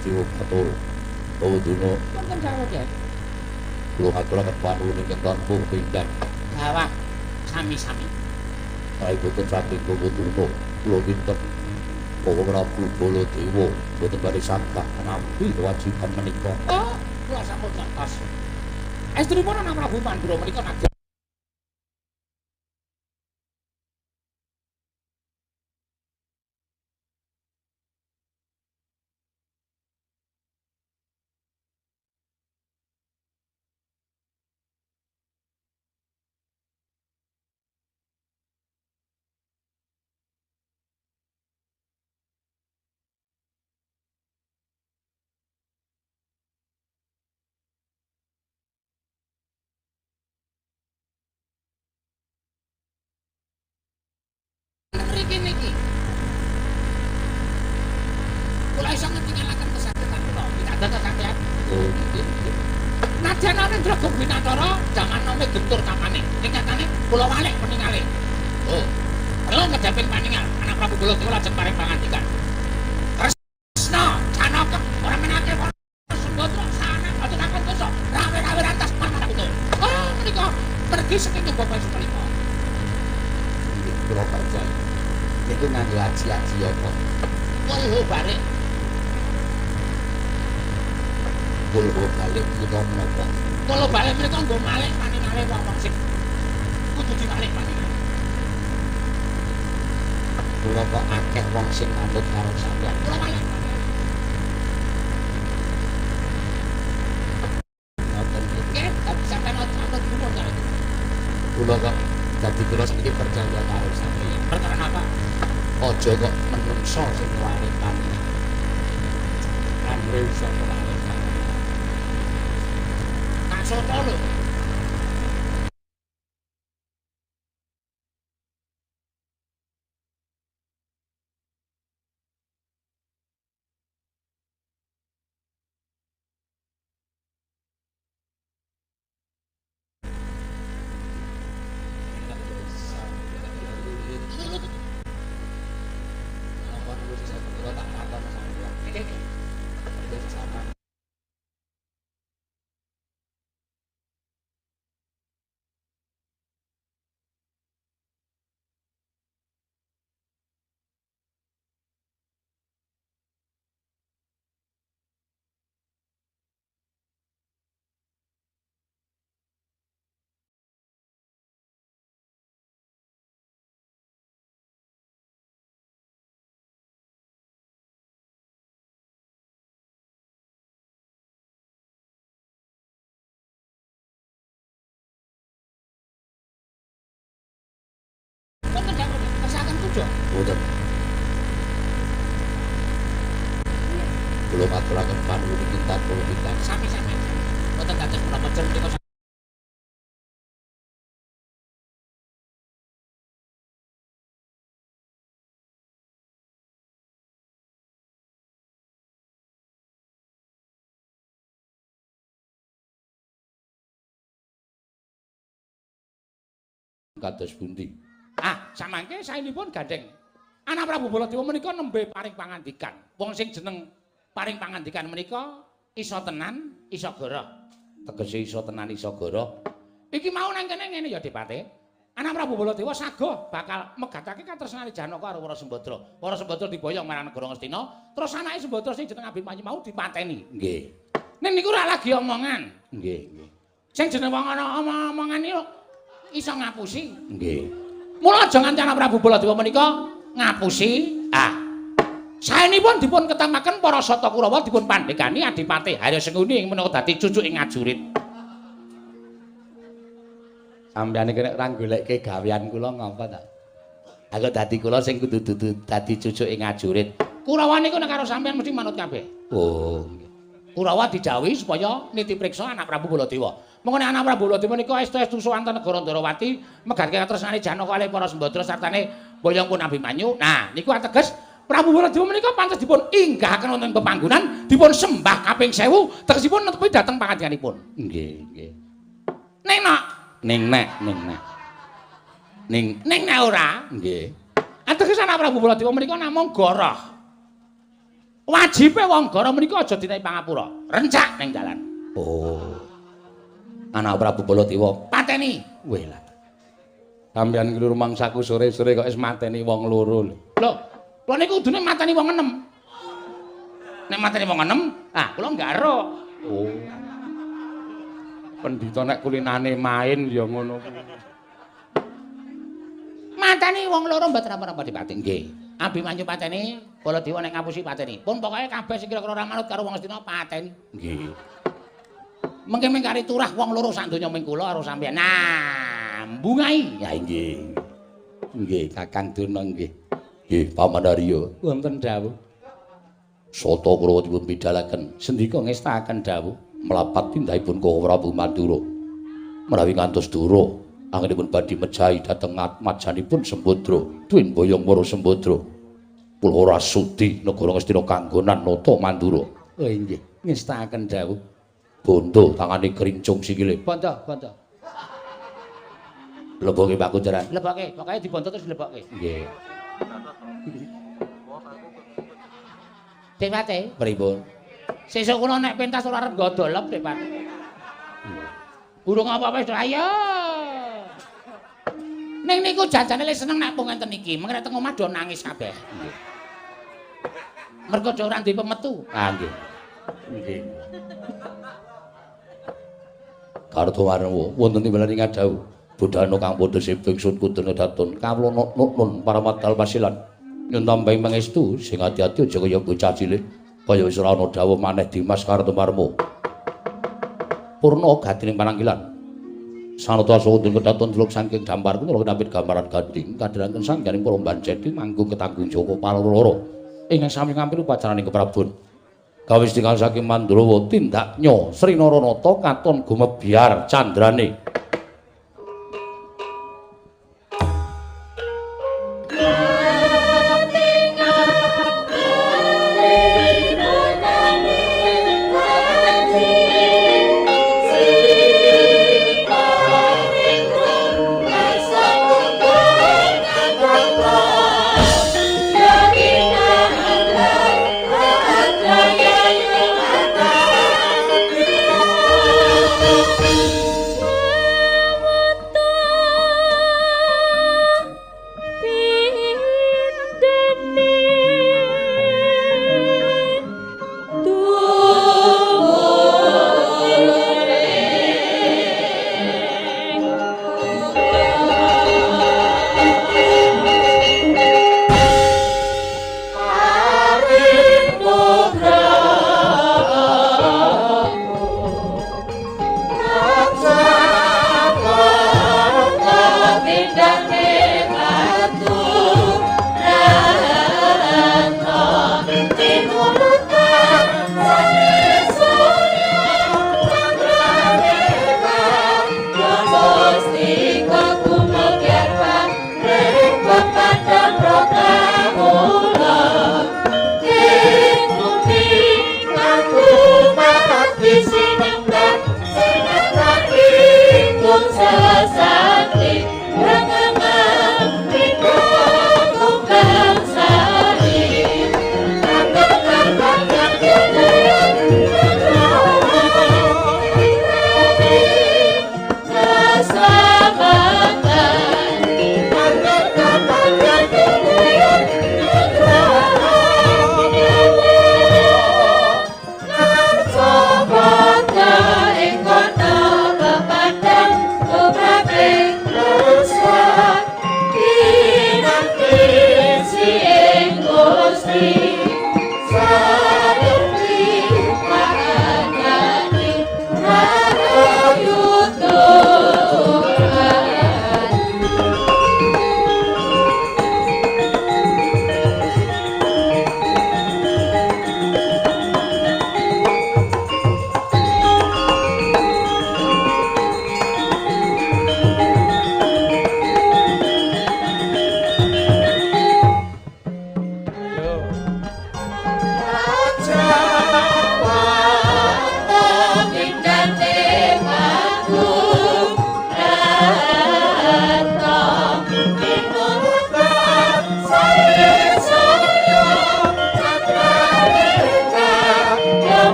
Dewa Bathara. Bawaduna. Wonten dawuh, Kyai. Kula ngaturaken panuwun ingkang tanpa pindhan. Gawah sami-sami. Sae boten saking Bawaduna, kula kinten bawa Prabu Baladewa boten badhe saged nampi kewajiban menika. Oh, kula sampun ngertos. Estunipun anak Prabu Pandura menika nadyan mriki niki. Kula iso ngetingalaken kesakitan kula. Pitados sampeyan. Oh, nggih, nggih. Nadyan Narendra Gombinatara jaman nome gentur tapane. Ning nyatane kula walik peningale. Oh. Perlu ngedeping paningal anak Prabu Baladewa lajeng paring pangandikan. Kresna Janaka ora menake para Sembadra sana aja takon dosa rawe-rawe rantas panah kutu. Oh, menika pergi saking Bapak Sukalima. Nggih, kula percaya. Niku nganggo aji-aji apa? Kulhu balik. Kulhu balik menika menapa? Kulhu balik menika nggo malik paningale wong-wong sing kudu dimalik paningale. Kula kok akeh wong sing manut karo sampeyan. Kula malik. Ngoten nggih, dadi sampeyan aja anut kula karo. Kula kok dadi kula sakniki percaya karo sampeyan. Perkara napa? Aja kok menungso sing walik paningale. Kan iso walik paningale. Tak soto lho. Boten. Kula ngaturaken panuwun ingkang tanpa pindhan. Sami-sami. Boten dados menapa jeng menika. Kados pundi? Ah, samangke saenipun gandeng Anak Prabu Baladewa menika nembe paring pangandikan. Wong sing jeneng paring pangandikan menika iso tenan, iso goroh. Tegese iso tenan, iso goroh. Iki mau nang kene ngene ya, Dipate. Anak Prabu Baladewa sagoh bakal megatake katresnane Janaka karo Wara Sembadra. Wara Sembadra diboyong marang negara Ngastina, terus anake Sembadra sing jeneng Abimanyu mau dipateni. Nggih. Ning niku ora lagi omongan. Nggih, nggih. Sing jeneng wong ana omong-omongan iki iso ngapusi. Nggih. Mula aja nganti anak Prabu Baladewa menika ngapusi. Ah. Saenipun dipun ketamaken para Sata Kurawa dipun pandhekani Adipati Harya Sengkuni ing menika dadi cucu ing ngajurit. Sampeyan iki nek ora goleke gawean kula ngapa ta? Aku dadi kula sing kudu dadi cucu ing ngajurit. Kurawa niku nek karo sampeyan mesti manut kabeh. Oh, nggih. Kurawa dijawuhi supaya niti priksa anak Prabu Baladewa. Mengko nek anak Prabu Baladewa menika estu-estu sowan ten negara Ndrawati megatke katresnane Janaka kalih para Sembadra sartane boyong pun Abimanyu. Nah, niku ateges Prabu Baladewa menika pantes dipun inggahaken wonten pepanggonan, dipun sembah kaping 1000, tegesipun netepi dhateng pangandikanipun. Nggih, nggih. Ning nok, ning nek, ning nek. Ning ning nek ora? Nggih. Ateges anak Prabu Baladewa menika namung goroh. Wajibe wong gara menika aja dinehi pangapura. Rencak ning dalan. Oh. Anak Prabu Baladewa pateni. Weh lah. Sampeyan iki rumangsaku sore-sore kok wis mateni wong loro lho. Lho, kula niku kudune mateni wong enem. Nek mateni wong enem, ah kula nggaruk. Oh. Pendhita nek kulinane main ya ngono kuwi. Mateni wong loro mboten napa-napa dipati. Nggih. Abimanyu pateni, Baladewa nek ngapusi pateni. Pun pokoke kabeh sing kira-kira ora manut karo wong Astina pateni. Nggih. Mengke ming kari turah wong loro sak donya ming kula karo sampeyan. Nah, mbungai. Ya nggih. Nggih, Kakang Durna nggih. Nggih, Paman Arya. Wonten dawuh. Sata Kurawa dipun pidhalaken. Sendika ngestakaken dawuh. Mlapat tindakipun Koko Prabu Mandura. Menawi ngantos dura, anggenipun badhe mejahi dhateng atmajanipun Sembadra, duwin boyong para Sembadra. Kula ora sudi negara Ngastina kanggonan nata Mandura. Oh nggih, ngestakaken dawuh. Bondo tangane krincung sikile. Bondo, bondo. Leboke Pak Kunjaran. Leboke, pokoke dibondo terus dilebokke. Nggih. Dewate, pripun? Sesuk kula nek pentas ora arep godolep, Dewate. Urung apa-apa wis ayo. Ning niku janjane le seneng nek pung ngenten iki, mengko nek teng omah do nangis kabeh. Nggih. Mergo do ora duwe pemetu. Ah nggih. Nggih. Kartowarna wonten timbalan ing adhawuh budhana kang padha sibing sun kudana datun kawula nun paramadal pasilan nyun tambahing pangestu sing ati-ati aja kaya bocah cilik kaya wis ora ana dawuh maneh Dimas Kartomarma purna gatining pananggilan sanata wonten kedaton jeluk saking dampar kula kinapit gambaran gading kadheranken sangganing para mbanjeti manggung ketanggung Joko paloro ingkang sami ngampil upacaraning keprabon gawe tinggal saking Mandrawa tindaknya Sri Naranata katon gumebyar candrane. Yeah.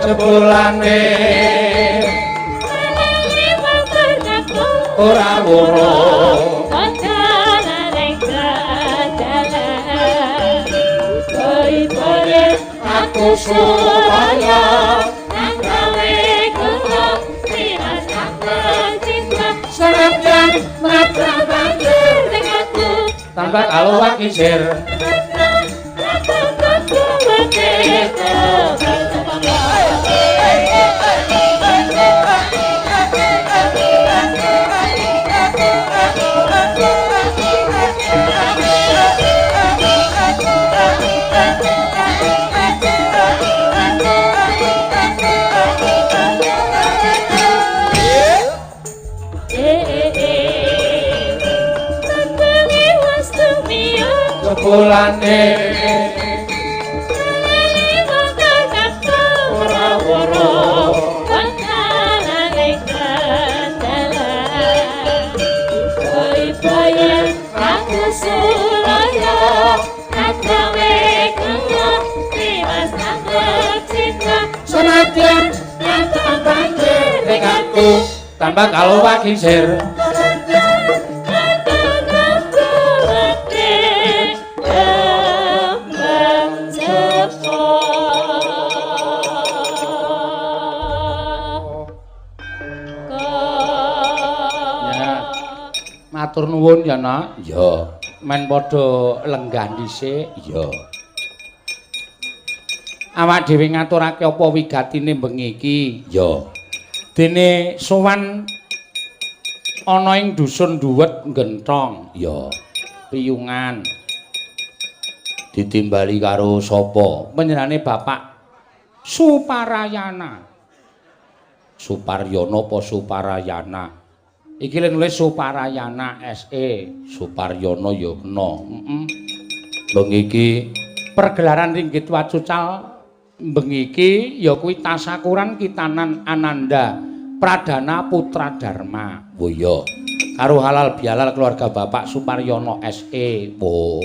Jebulane ora weruh aku supaya tanpa kaluwat kisir. Jebulane ora weruh aku sulaya agawe kula tiwas cinta senadyan ning aku tanpa kaluwat kisir. Matur nuwun ya, Nak. Iya. Men padha lenggah dhisik. Iya. Awak dhewe ngaturake apa wigatine bengi iki? Iya. Dene sowan ana ing dusun Duwet Gentong. Iya. Piyungan. Ditimbali karo sapa? Panjenengane Bapak Suparayana. Suparyono apa Suparayana? Iki le nulis Suparayana SE. Suparyono ya kena. Heeh. Bengi iki pergelaran ringgit wacucal bengi iki ya kuwi tasakuran kitanan Ananda Pradana Putra Dharma. Oh iya. Karo halal bihalal keluarga Bapak Suparyono SE. Oh.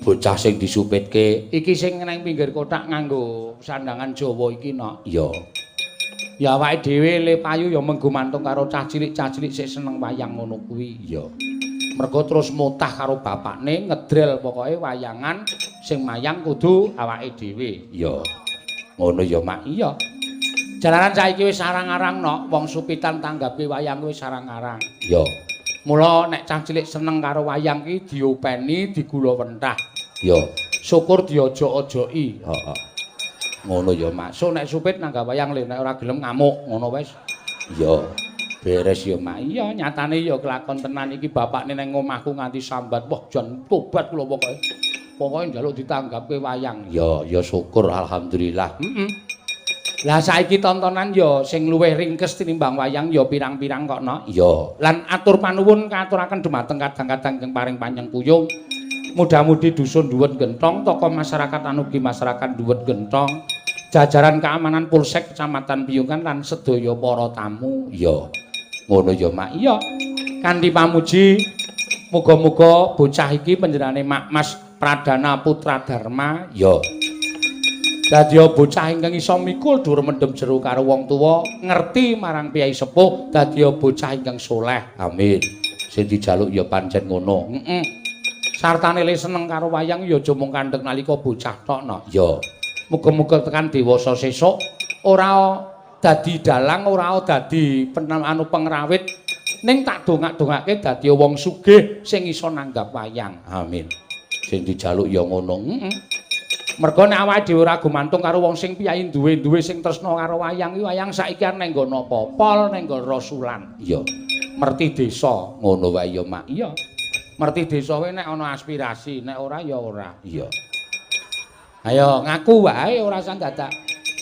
Bocah sing disupitke iki sing nang pinggir kotak nganggo sandangan Jawa iki nok. Iya. Ya awake dhewe le payu ya menggumantung karo cah cilik-cah cilik sing seneng wayang ngono kuwi. Iya. Mergo terus motah karo bapakne ngedrel pokoke wayangan sing mayang kudu awake dhewe. Iya. Ngono ya, Mak. Iya. Jalaran saiki wis arang-arang nok, wong supitan tanggape wayang wis arang-arang. Iya. Mula nek cah cilik seneng karo wayang ki diopeni, digula wentah. Iya. Syukur diojok-ojoki. Heeh. Ngono ya, Mak. So nek supit nanggap wayang le nek ora gelem ngamuk ngono wis. Iya. Beres ya, Mak. Iya, nyatane ya kelakon tenan iki bapakne nang omahku nganti sambat. Wah, jan tobat kula pokoke. Pokoke njaluk ditanggapke wayang. Ya, ya syukur alhamdulillah. Heeh. Lah saiki tontonan ya sing luwih ringkes tinimbang wayang ya pirang-pirang kok, Nok. Iya. Lan atur panuwun katuraken dumateng kadang-kadang ingkang paring panyengkuyung. Mudah-mudi dusun Duwet Gentong, tokoh masyarakat anugi masyarakat Duwet Gentong, jajaran keamanan Polsek Kecamatan Piyungan lan sedaya para tamu. Iya. Ngono ya, Mak. Iya. Kanthi pamuji muga-muga bocah iki panjenengane Mak Mas Pradana Putra Dharma. Iya. Dadi bocah ingkang iso mikul dhuwur mendem jero karo wong tuwa, ngerti marang piyai sepuh, dadi bocah ingkang soleh. Amin. Sing dijaluk ya pancen ngono. Heeh. Sartane le seneng karo wayang ya aja mung kandhek nalika bocah tok, no. Iya. Muga-muga tekan dewasa sesuk ora dadi dalang, ora dadi anu pengrawit, ning tak dongak-dongake dadi wong sugih sing iso nanggap wayang. Amin. Sing dijaluk ya ngono. Heeh. Mergo nek awake dhewe ora gumantung karo wong sing piyayi duwe-duwe sing tresna karo wayang iki, wayang saiki arep nang nggon apa? Pol nang nggon rasulan. Iya. Merti desa. Ngono wae ya, Mak. Iya. Merti desa wae nek ana aspirasi, nek ora ya ora. Iya. Ayo ngaku wae ora usah dadak.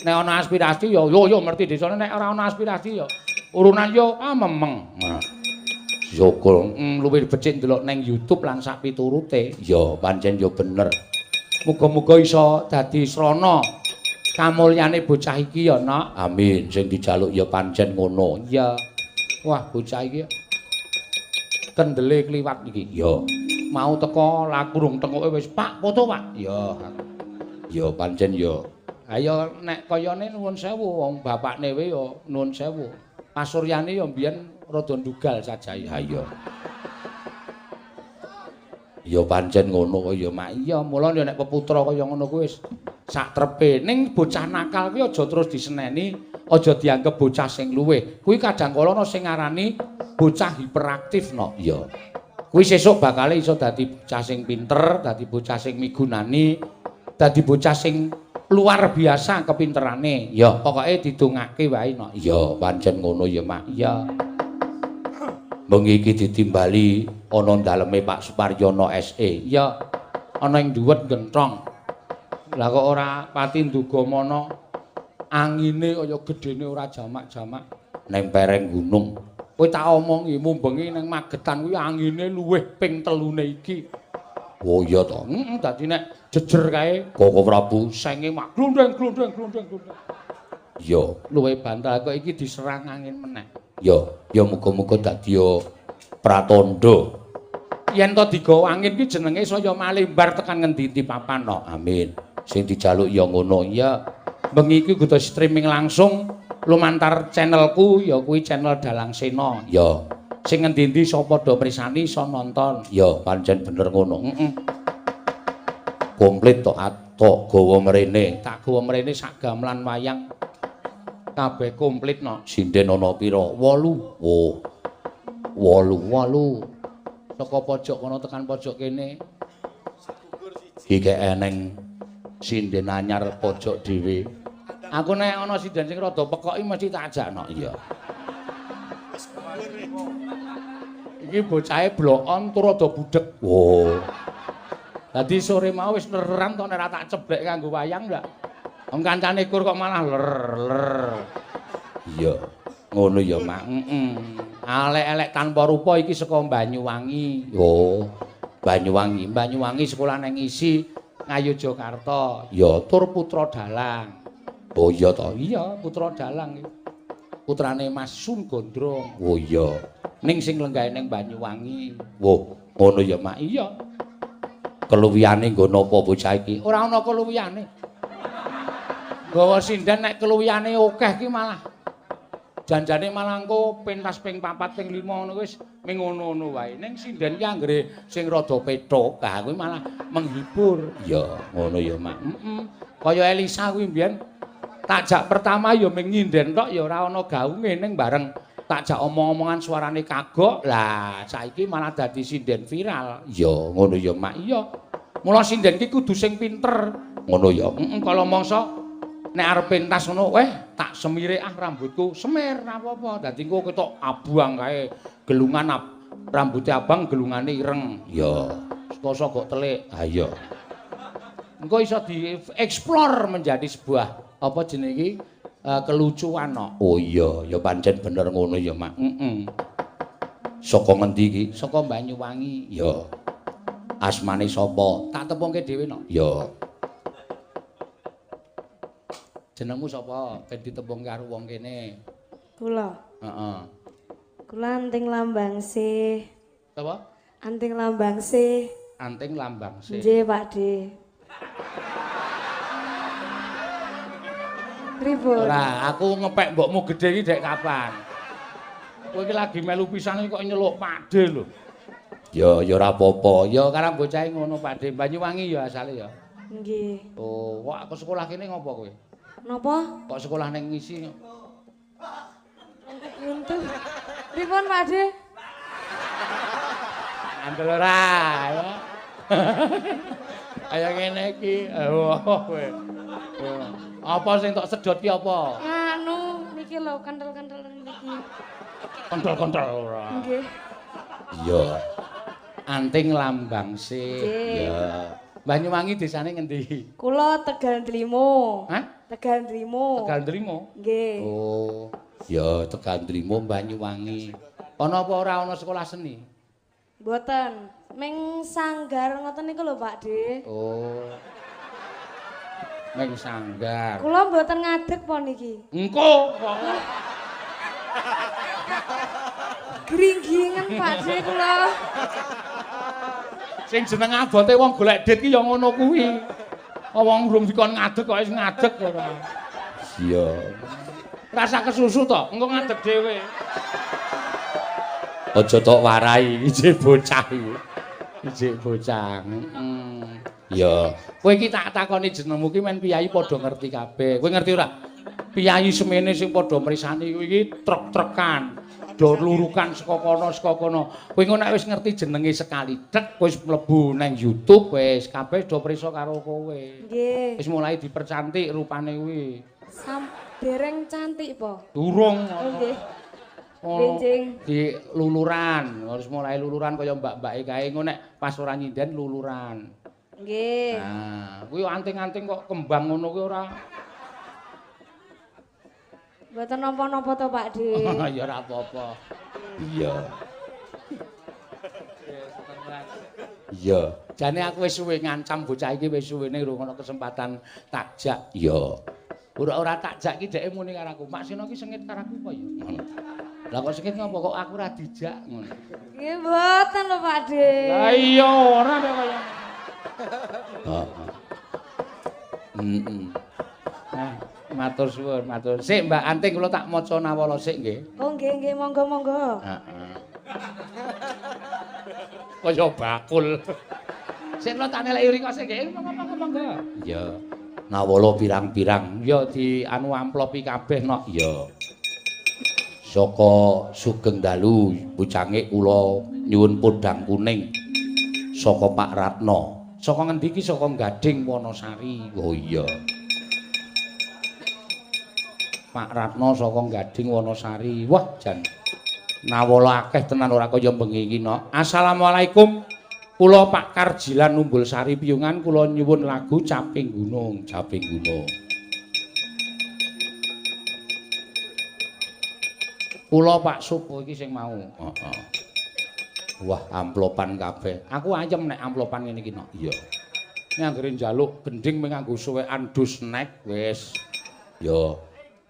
Nek ana aspirasi ya yo yo merti desane, nek ora ana aspirasi ya urunan yo ah memeng. Nah. Syukur luwih becik ndelok nang YouTube lan sak piturute. Ya pancen ya bener. Muga-muga iso dadi srana kamulyane bocah iki ya, Nok. Amin. Sing dijaluk ya pancen ngono. Iya. Wah, bocah iki kendele kliwat iki. Ya. Mau teko laku rung tenguke wis, Pak, foto, Pak. Ya. Ya pancen ya. Ayo nek kayane nuwun sewu wong bapakne wae ya nuwun sewu. Pasuryane ya mbiyen rada ndugal sajae. Ha iya. Ya pancen ngono kaya, Mak. Iya, mula nek peputra kaya ngono kuwi wis sak trepe. Ning bocah nakal kuwi aja terus diseneni, aja dianggep bocah sing luwih. Kuwi kadang kala ana sing ngarani bocah hiperaktif, no. Iya. Kuwi sesuk bakale iso dadi bocah sing pinter, dadi bocah sing migunani, dadi bocah sing luar biasa kepinterane. Ya, pokoke didongake wae, no. Iya, pancen ngono ya, Mak. Iya. Bengi iki ditimbali ana daleme Pak Suparyono SE. Iya, ana ing Duwet Gentong. Lah kok ora pati nduga mana angine kaya gedene ora jamak-jamak neng pereng gunung. Kowe tak omongi mumbengi neng Magetan kuwi angine luwih ping 3 iki. Oh iya to. Heeh, dadi nek jejer kae Koko Prabu senge mak glondeng glondeng glondeng glondeng. Iya, luwih bantal kok iki diserang angin meneh. Ya, ya muga-muga dadi pratandha. Yen to digawa angin ki jenenge saya malembar tekan ngendi-endi papan no. Amin. Sing dijaluk ya ngono. Iya. Bengi iki kudu streaming langsung lumantar channelku ya kuwi channel Dalang Sena. Ya. Sing ngendi-endi iso padha mrisani iso nonton. Ya, pancen bener ngono. Heeh. Komplit tok tok gawa mrene. Tak gawa mrene sak gamelan wayang. Kabeh komplit no. Sinden ana pira? 8. Oh. 8. 8. Saka pojok kono tekan pojok kene. Iki eneng sinden anyar pojok dhewe. Aku nek ana sinden sing rada pekok iki mesti tak ajakno. Iya. Iki bocahe blokon tur rada budhek. Oh. Dadi sore mau wis lereran to nek ora tak ceblek kanggo wayang ndak. Wong kancane kur kok malah ler ler. Iya. Ngono ya, Mak. Heeh. Alek-elek tanpa rupa iki saka Banyuwangi. Oh, Banyuwangi. Banyuwangi sekolah nang ISI Ngayogyakarta. Ya, tur putra dalang. Oh iya to. Iya, putra dalang iki. Putrane Mas Sun Gondrong. Oh iya. Ning sing lenggahe ning Banyuwangi. Woh, ngono ya, Mak. Iya. Keluwihane nggo napa bocah iki? Ora ana keluwihane. Gawa sinden nek keluwihane akeh ki malah janjane malah engko pentas ping 4 ping 5 ngono wis ming ngono-ngono wae. Ning sinden ki anggere sing rada pethuk, ha kuwi malah menghibur. Iya, ngono ya, Mak. Heeh. Kaya Elisa kuwi mbiyen takjak pertama ya ming nyinden tok ya ora ana gaunge ning bareng takjak omong-omongan suarane kagok. Lah saiki malah dadi sinden viral. Iya, ngono ya, Mak. Iya. Mula sinden ki kudu sing pinter. Ngono ya. Heeh, kala mangsa nek arep pentas ngono, weh tak semire ah rambutku, semir ora apa-apa. Dadi engko ketok abang kae, gelungan rambute abang, gelungane ireng. Iya. Sekoso kok telik. Ha iya. Engko iso dieksplor menjadi sebuah apa jenenge iki kelucuan no. Oh iya, ya pancen bener ngono ya, Mak. Heeh. Saka ngendi iki? Saka Banyuwangi. Ya. Asmane sapa? Tak tepungke dhewe no. Ya. Jenengmu sapa? Ben ditepungke karo wong kene. Kula. Heeh. Kula Anting Lambang C. Sapa? Anting Lambang C. Anting Lambang C. Nggih, Pak D. Pripun? Ora, aku ngepek mbokmu gedhe iki dek kapan? Kowe iki lagi melu pisane kok nyeluk Pak D lho. Ya, ya ora apa-apa. Ya karang bocahe ngono Pak D. Banyuwangi ya asale ya. Nggih. Oh, kok aku sekolah kene ngopo kowe? Napa? Kok sekolah ning ngisi? Buntu. Pripun Pak D? Andel ora ya. Kaya ngene iki. Oh, kowe. Apa sing tok sedot ki apa? Anu niki lho kentel-kentel niki. Kentel-kentel ora. Nggih. Iya. Anting Lambang C. Iya. Banyuwangi desane ngendi? Kula Tegal Ndlimo. Hah? Tegal Ndlimo. Tegal Ndlimo? Nggih. Oh, ya Tegal Ndlimo Banyuwangi. Ana apa ora ana sekolah seni? Mboten. Ming sanggar ngoten niku lho Pak De. Oh. Ming sanggar. Kula mboten ngadeg po niki. Engko kok. Gringgingen Pak De kula. Sing jeneng abote wong golek dit ki ya ngono kuwi. Wong urung dikon ngadeg kok wis ngadeg ora. Iya. Rasa kesusu to, engko ngadeg dhewe. Aja tok warai ijik bocah iki. Ijik bocah. Heeh. Ya, kowe iki tak takoni jenengmu ki men piyayi padha ngerti kabeh. Kowe ngerti ora? Piyayi semene sing padha mrisani kuwi iki trek-trekan. Do lurukan saka kono saka kono. Kowe engko nek wis ngerti jenenge sekali tek wis mlebu nang YouTube wis kabeh do prisa karo kowe. Nggih. Wis mulai dipercantik rupane kuwi. Dereng cantik po? Durung. Oh nggih. Benjing. Di luluran, harus mulai luluran kaya mbak-mbake kae engko nek pas ora nyinden luluran. Nggih. Nah, kuwi anting-anting kok kembang ngono kuwi ora. Mboten napa-napa to Pak De. Ya ora apa-apa. Iya. Iya. Jane aku wis suwe ngancam bocah iki wis suwene rung ana kesempatan takjak. Iya. Ora-ora takjak iki dheke muni karo aku. Mak Seno iki sengit karo aku apa ya? Ngono. Lah kok sengit ngopo kok aku ora dijak ngono. Nggih mboten lho Pak De. Lah iya ora kok kaya. Heeh. Heeh. Nah, matur suwun, matur. Sik Mbak Anting kula tak maca nawala sik nggih. Oh nggih nggih monggo-monggo. Heeh. Kaya bakul. Sik kula tak neleki rika sik nggih. Monggo monggo. Iya. Nawala pirang-pirang. Ya di anu amplopi kabeh nok. Iya. Saka Sugeng Dalu bucange kula nyuwun podhang kuning saka Pak Ratno. Saka ngendi iki? Saka Gading Wonosari. Oh iya. Pak Ratno saka Gading Wonosari. Wah, jan nawala akeh tenan ora kaya bengi iki nok. Assalamualaikum Kula Pak Karjilan Umbul Sari Piyungan kula nyuwun lagu Caping Gunung, Caping Gunung. Kula Pak Supo iki sing mau. Heeh. Wah, amplopan kabeh. Aku ayem nek amplopan ngene iki nok. Iya. Nek anggere njaluk gendhing mung nganggo suwekan dus nek wis. Ya.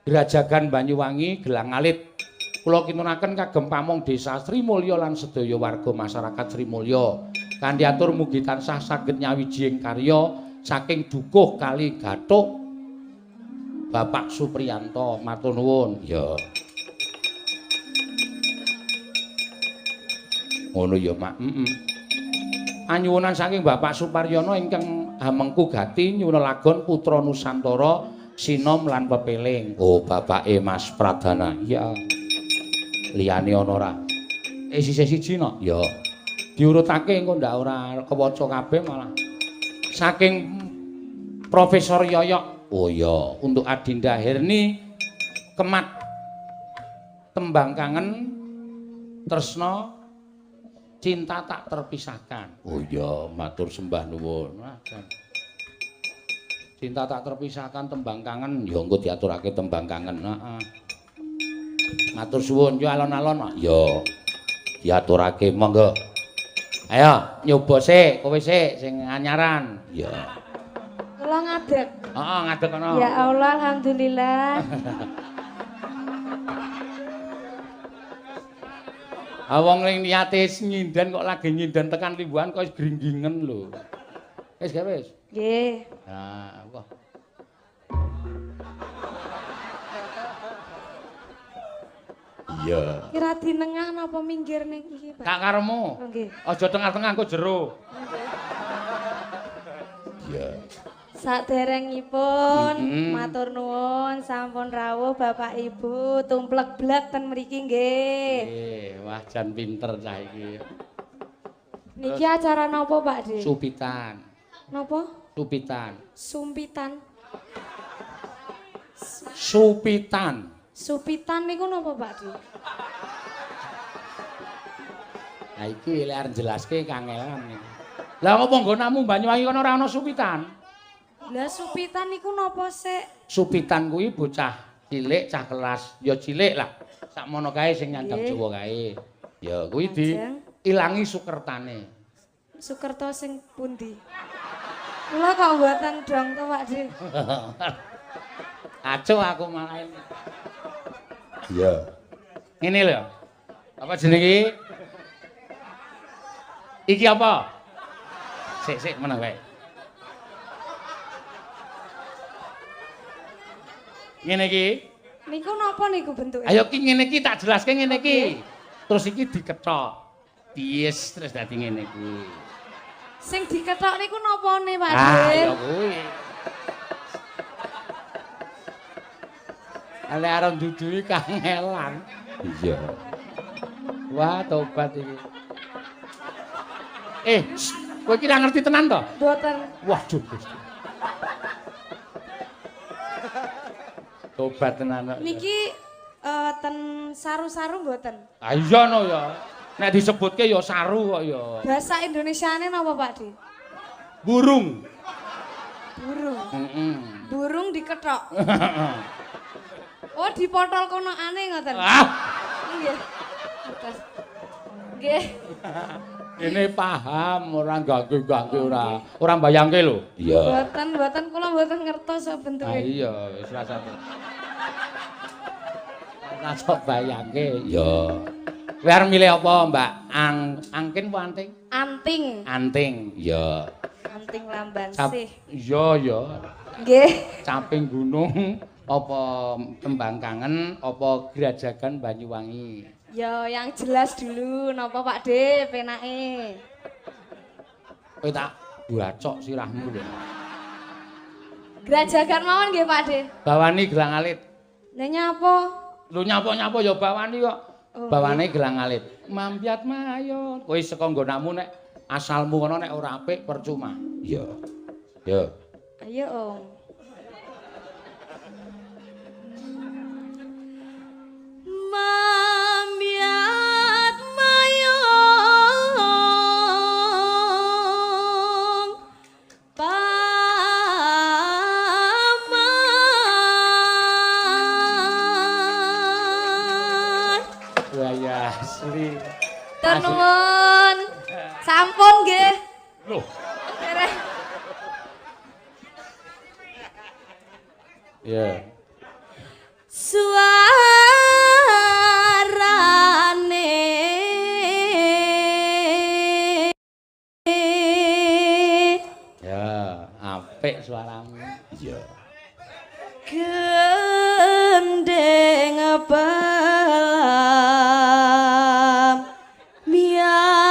Grajagan Banyuwangi Gelang Alit. Kula kintunaken kagem pamong Desa Srimulya lan sedaya warga masyarakat Srimulya. Kanthi atur mugi tansah saged nyawiji ing karya saking Dukuh Kali Gathuk Bapak Supriyanto. Matur nuwun. Ya. Ngono ya, Mak. Heeh. Anyuwunan saking Bapak Suparyono ingkang hamengku gati nyuwun lagon Putra Nusantara Sinom lan Pepeling. Oh, bapake Mas Pradana. Iya. Liyane ana ora? Sisih siji no. Ya. Diurutake engko ndak ora kewaca kabeh malah. Saking Profesor Yoyok. Oh iya, untuk Adinda Herni Kemat tembang kangen tresno cinta tak terpisahkan. Oh iya, matur sembah nuwun. Wah, cinta tak terpisahkan tembang kangen ya engko diaturake tembang kangen. Heeh. Matur suwun yo alon-alon. Ya. Diaturake monggo. Ayo nyoba sik, kowe sik sing anyaran. Ya. Kula ngadeg. Heeh, ngadeg kono. Ya Allah, alhamdulillah. Ah wong ning niate nyinden kok lagi nyinden tekan limbuhan kok wis gringgingen lho. Wis gawe wis. Nggih. Nah, wah. Iya. Kira dinengah napa minggir ning iki, Pak? Tak karemu. Nggih. Aja tengah-tengah engko jero. Iya. Saderengipun matur nuwun sampun rawuh Bapak Ibu tumplek-blek ten mriki nggih. Nggih, wah jan pinter cah iki. Niki acara napa, Pak De? Supitan. Napa? Supitan. Sumpitan. Supitan. Supitan niku napa, Pak De? Lah iki lek arep jelaske kangelan iki. Lah ngopo nggonamu Banyuwangi kono ora ana supitan? Lah supitan niku napa sik? Supitan kuwi bocah cilik, cah kelas ya cilik lah. Sakmono kae sing nyandang Jawa kae. Ya kuwi diilangi sukertane. Sukerta sing pundi? Kula kok mboten dong to, Pak De. Acuh aku malah. Iya. Ngene lho. Apa jenenge iki? Iki apa? Sik sik meneng wae. Ngene iki. Niku napa niku bentuke? Ayo ki ngene iki tak jelaske ngene iki. Terus iki dikethok. Dies terus dadi ngene iki. Sing dikethok niku napane, Pak De? Ah, ya kuwi. Ale arep duduhi kangelan. Iya. Wah, tobat iki. Kowe iki ra ngerti tenan to? Mboten. Waduh, Gusti. Tobat tenan kok. Niki ten saru-saru mboten? Ah iya no ya. Nek disebutke ya saru kok ya. Bahasa Indonesiane napa, Pak De? Burung. Burung. Heeh. Burung dikethok. Oh, dipotol konokane ngoten. Ah. Nggih. Nggih. Ini paham ora ganggu-ganggu ora. Ora mbayangke lho. Iya. Mboten, mboten kula mboten ngertos kok bentuke. Ah iya, wis rasane. Ora sok bayangke. Iya. Kowe arep milih apa, Mbak? Angkin apa anting? Anting. Anting. Iya. Anting lambansih. Iya, iya. Nggih. Caping gunung apa tembang kangen apa Grajagan Banyuwangi? Ya, yang jelas dulu napa Pak De penake. Kowe tak bacok sirahmu lho. Grajagan mawon nggih Pak De. Bawani gelang alit. Lah nyapa? Lho nyapa-nyapa ya bawani kok. Oh, bawane gelang alit. Mampiat mayon. Kowe saka nggonamu nek asalmu kono nek ora apik percuma. Iya. Ya. Ayo, Om. Mampiat mayon. Matur nuwun. Sampun nggih. Lho. Iya. Suarane ya, apik suaramu. Iya. Gendeng balam miangan.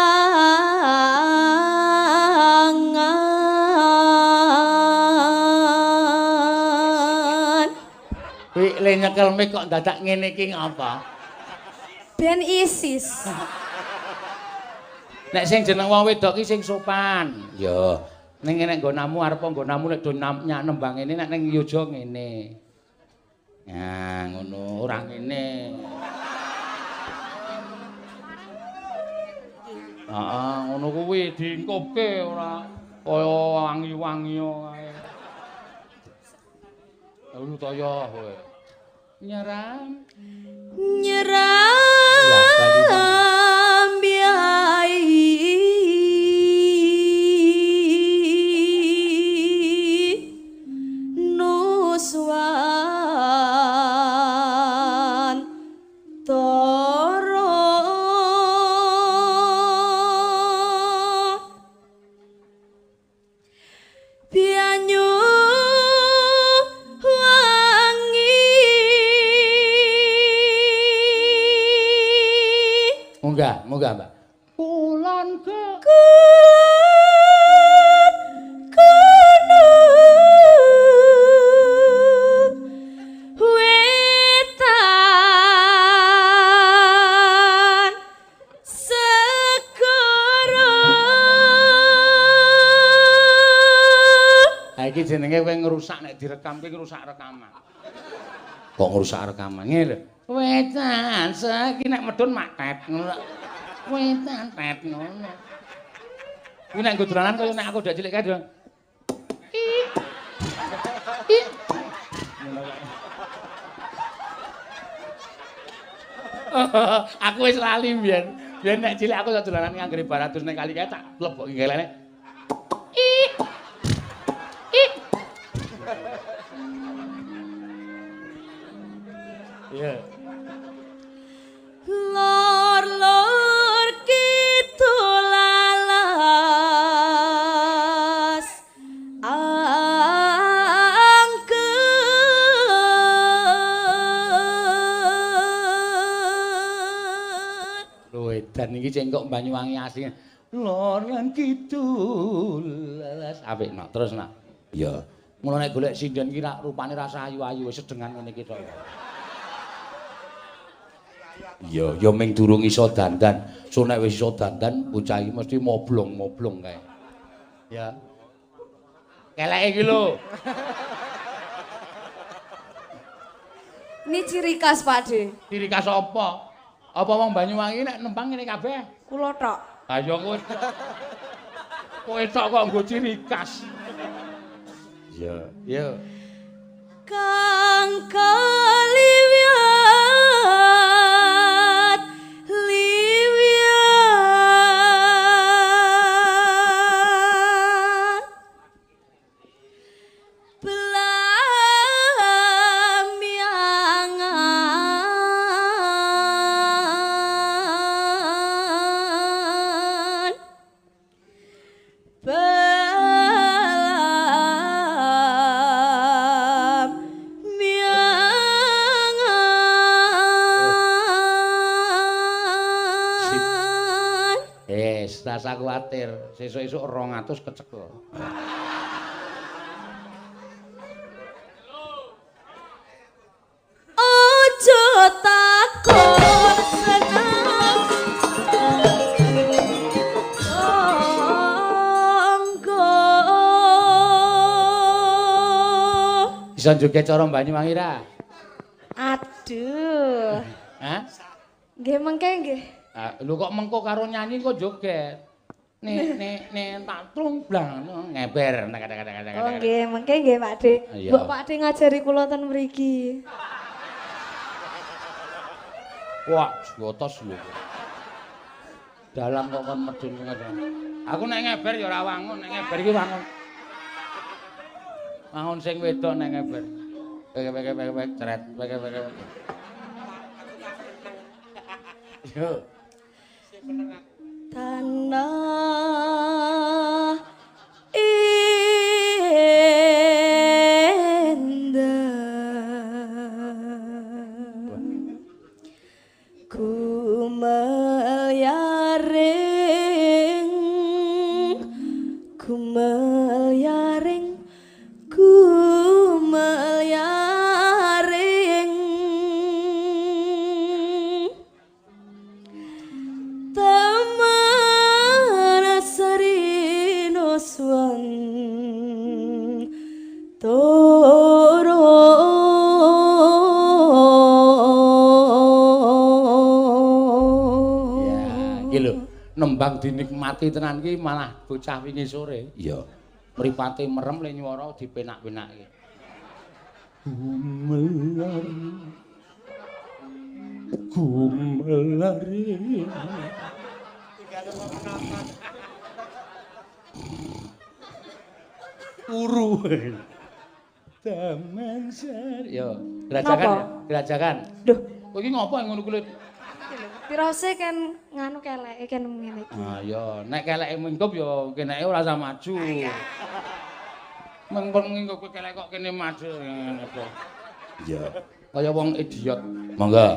Kuwi le nyekel mik kok dadak ngene iki ngapa? Ben isis. Nek sing jeneng wong wedok ki sing sopan. Ya. Ning nek nggonamu arep nggonamu nek do nembang ngene nek ning Yojo ngene. Nah, ngono ora ngene. Heeh, ngono kuwi diingkupke ora kaya wangi-wangi kae. Lha to ya kowe. Nyeram. Nyeram biai nuswan toro bianyu wangi. Munggah, munggah, Mbak. Kulon ke kulon gunung wetan segara. Ha iki jenenge kowe ngrusak nek direkam kuwi ngrusak rekaman. Kok ngrusak rekaman ngene lho. Wetan iki nek medun mak tet ngono. Wetan tet ngono. Kuwi nek nggo dolanan kaya nek aku ndak cilik kae. I. I. Aku wis lali mbiyen. Biyen nek cilik aku sak dolanan nganggere baratus ning kali kae tak lebokke gelene. I. I. Iya. Lor-lor kidul alas angker. Lho edan iki cengkok Banyuwangi asli. Lor lan kidul alas apik nak terus nak. Iya. Mula nek golek sinden iki rak rupane rasa ayu-ayu wis sedengan ngene iki tok. Iya, ya ming durung iso dandan. So nek wis iso dandan, bocah iki mesti moblong-moblong kae. Ya. Keleke iki lho. Ini ciri khas Pak De. Ciri khas apa? Apa wong Banyuwangi nek nembang ngene kabeh? Kula tok. Ha ya kowe. Kowe tok kok nggo ciri khas. Iya. Iya. Kang kaliwat liwat belamiangan belamiangan. Rasa kuwatir, sesuk-esuk 200 kecekel. Ojo takon seneng tangga. Bisa joget cara Banyuwangi ra? Aduh. Hah? Nggih mengke nggih. Lho kok mengko karo nyanyi kok joget. Nek nek nek tak trumblang ngeber. Oh nggih, mengke nggih Pak De. Mbok Pak De ngajari kula ten mriki. Wah, jotos lho. Dalang kok kon medun ngono. Aku nek ngeber ya ora wangun, nek ngeber iki wangun. Wangun sing wedok nek ngeber. Pek pek pek pek ceret, pek pek pek. Yo. Tanah indah gumelyaring gumelyaring gumelyaring Taman Sarino Swantoro. Ya, iki lho, nembang dinikmati tenan iki malah bocah wingi sore. Iya. Mripate merem le nyuwara dipenak-penake. Gumelari. Gumelari. Uru. Taman Sari. Yo, gerajakan Napa? ya, gerajakan. Duh, Kowe iki ngopo ngono kuwi? tirose kan nganu keleke kan ngene iki. Ah ya, nek keleke mingkup ya keneke ora usah maju. Mengkon mingkup kowe kelek kok kene maju ngene apa. Iya. Kaya wong idiot. Monggo.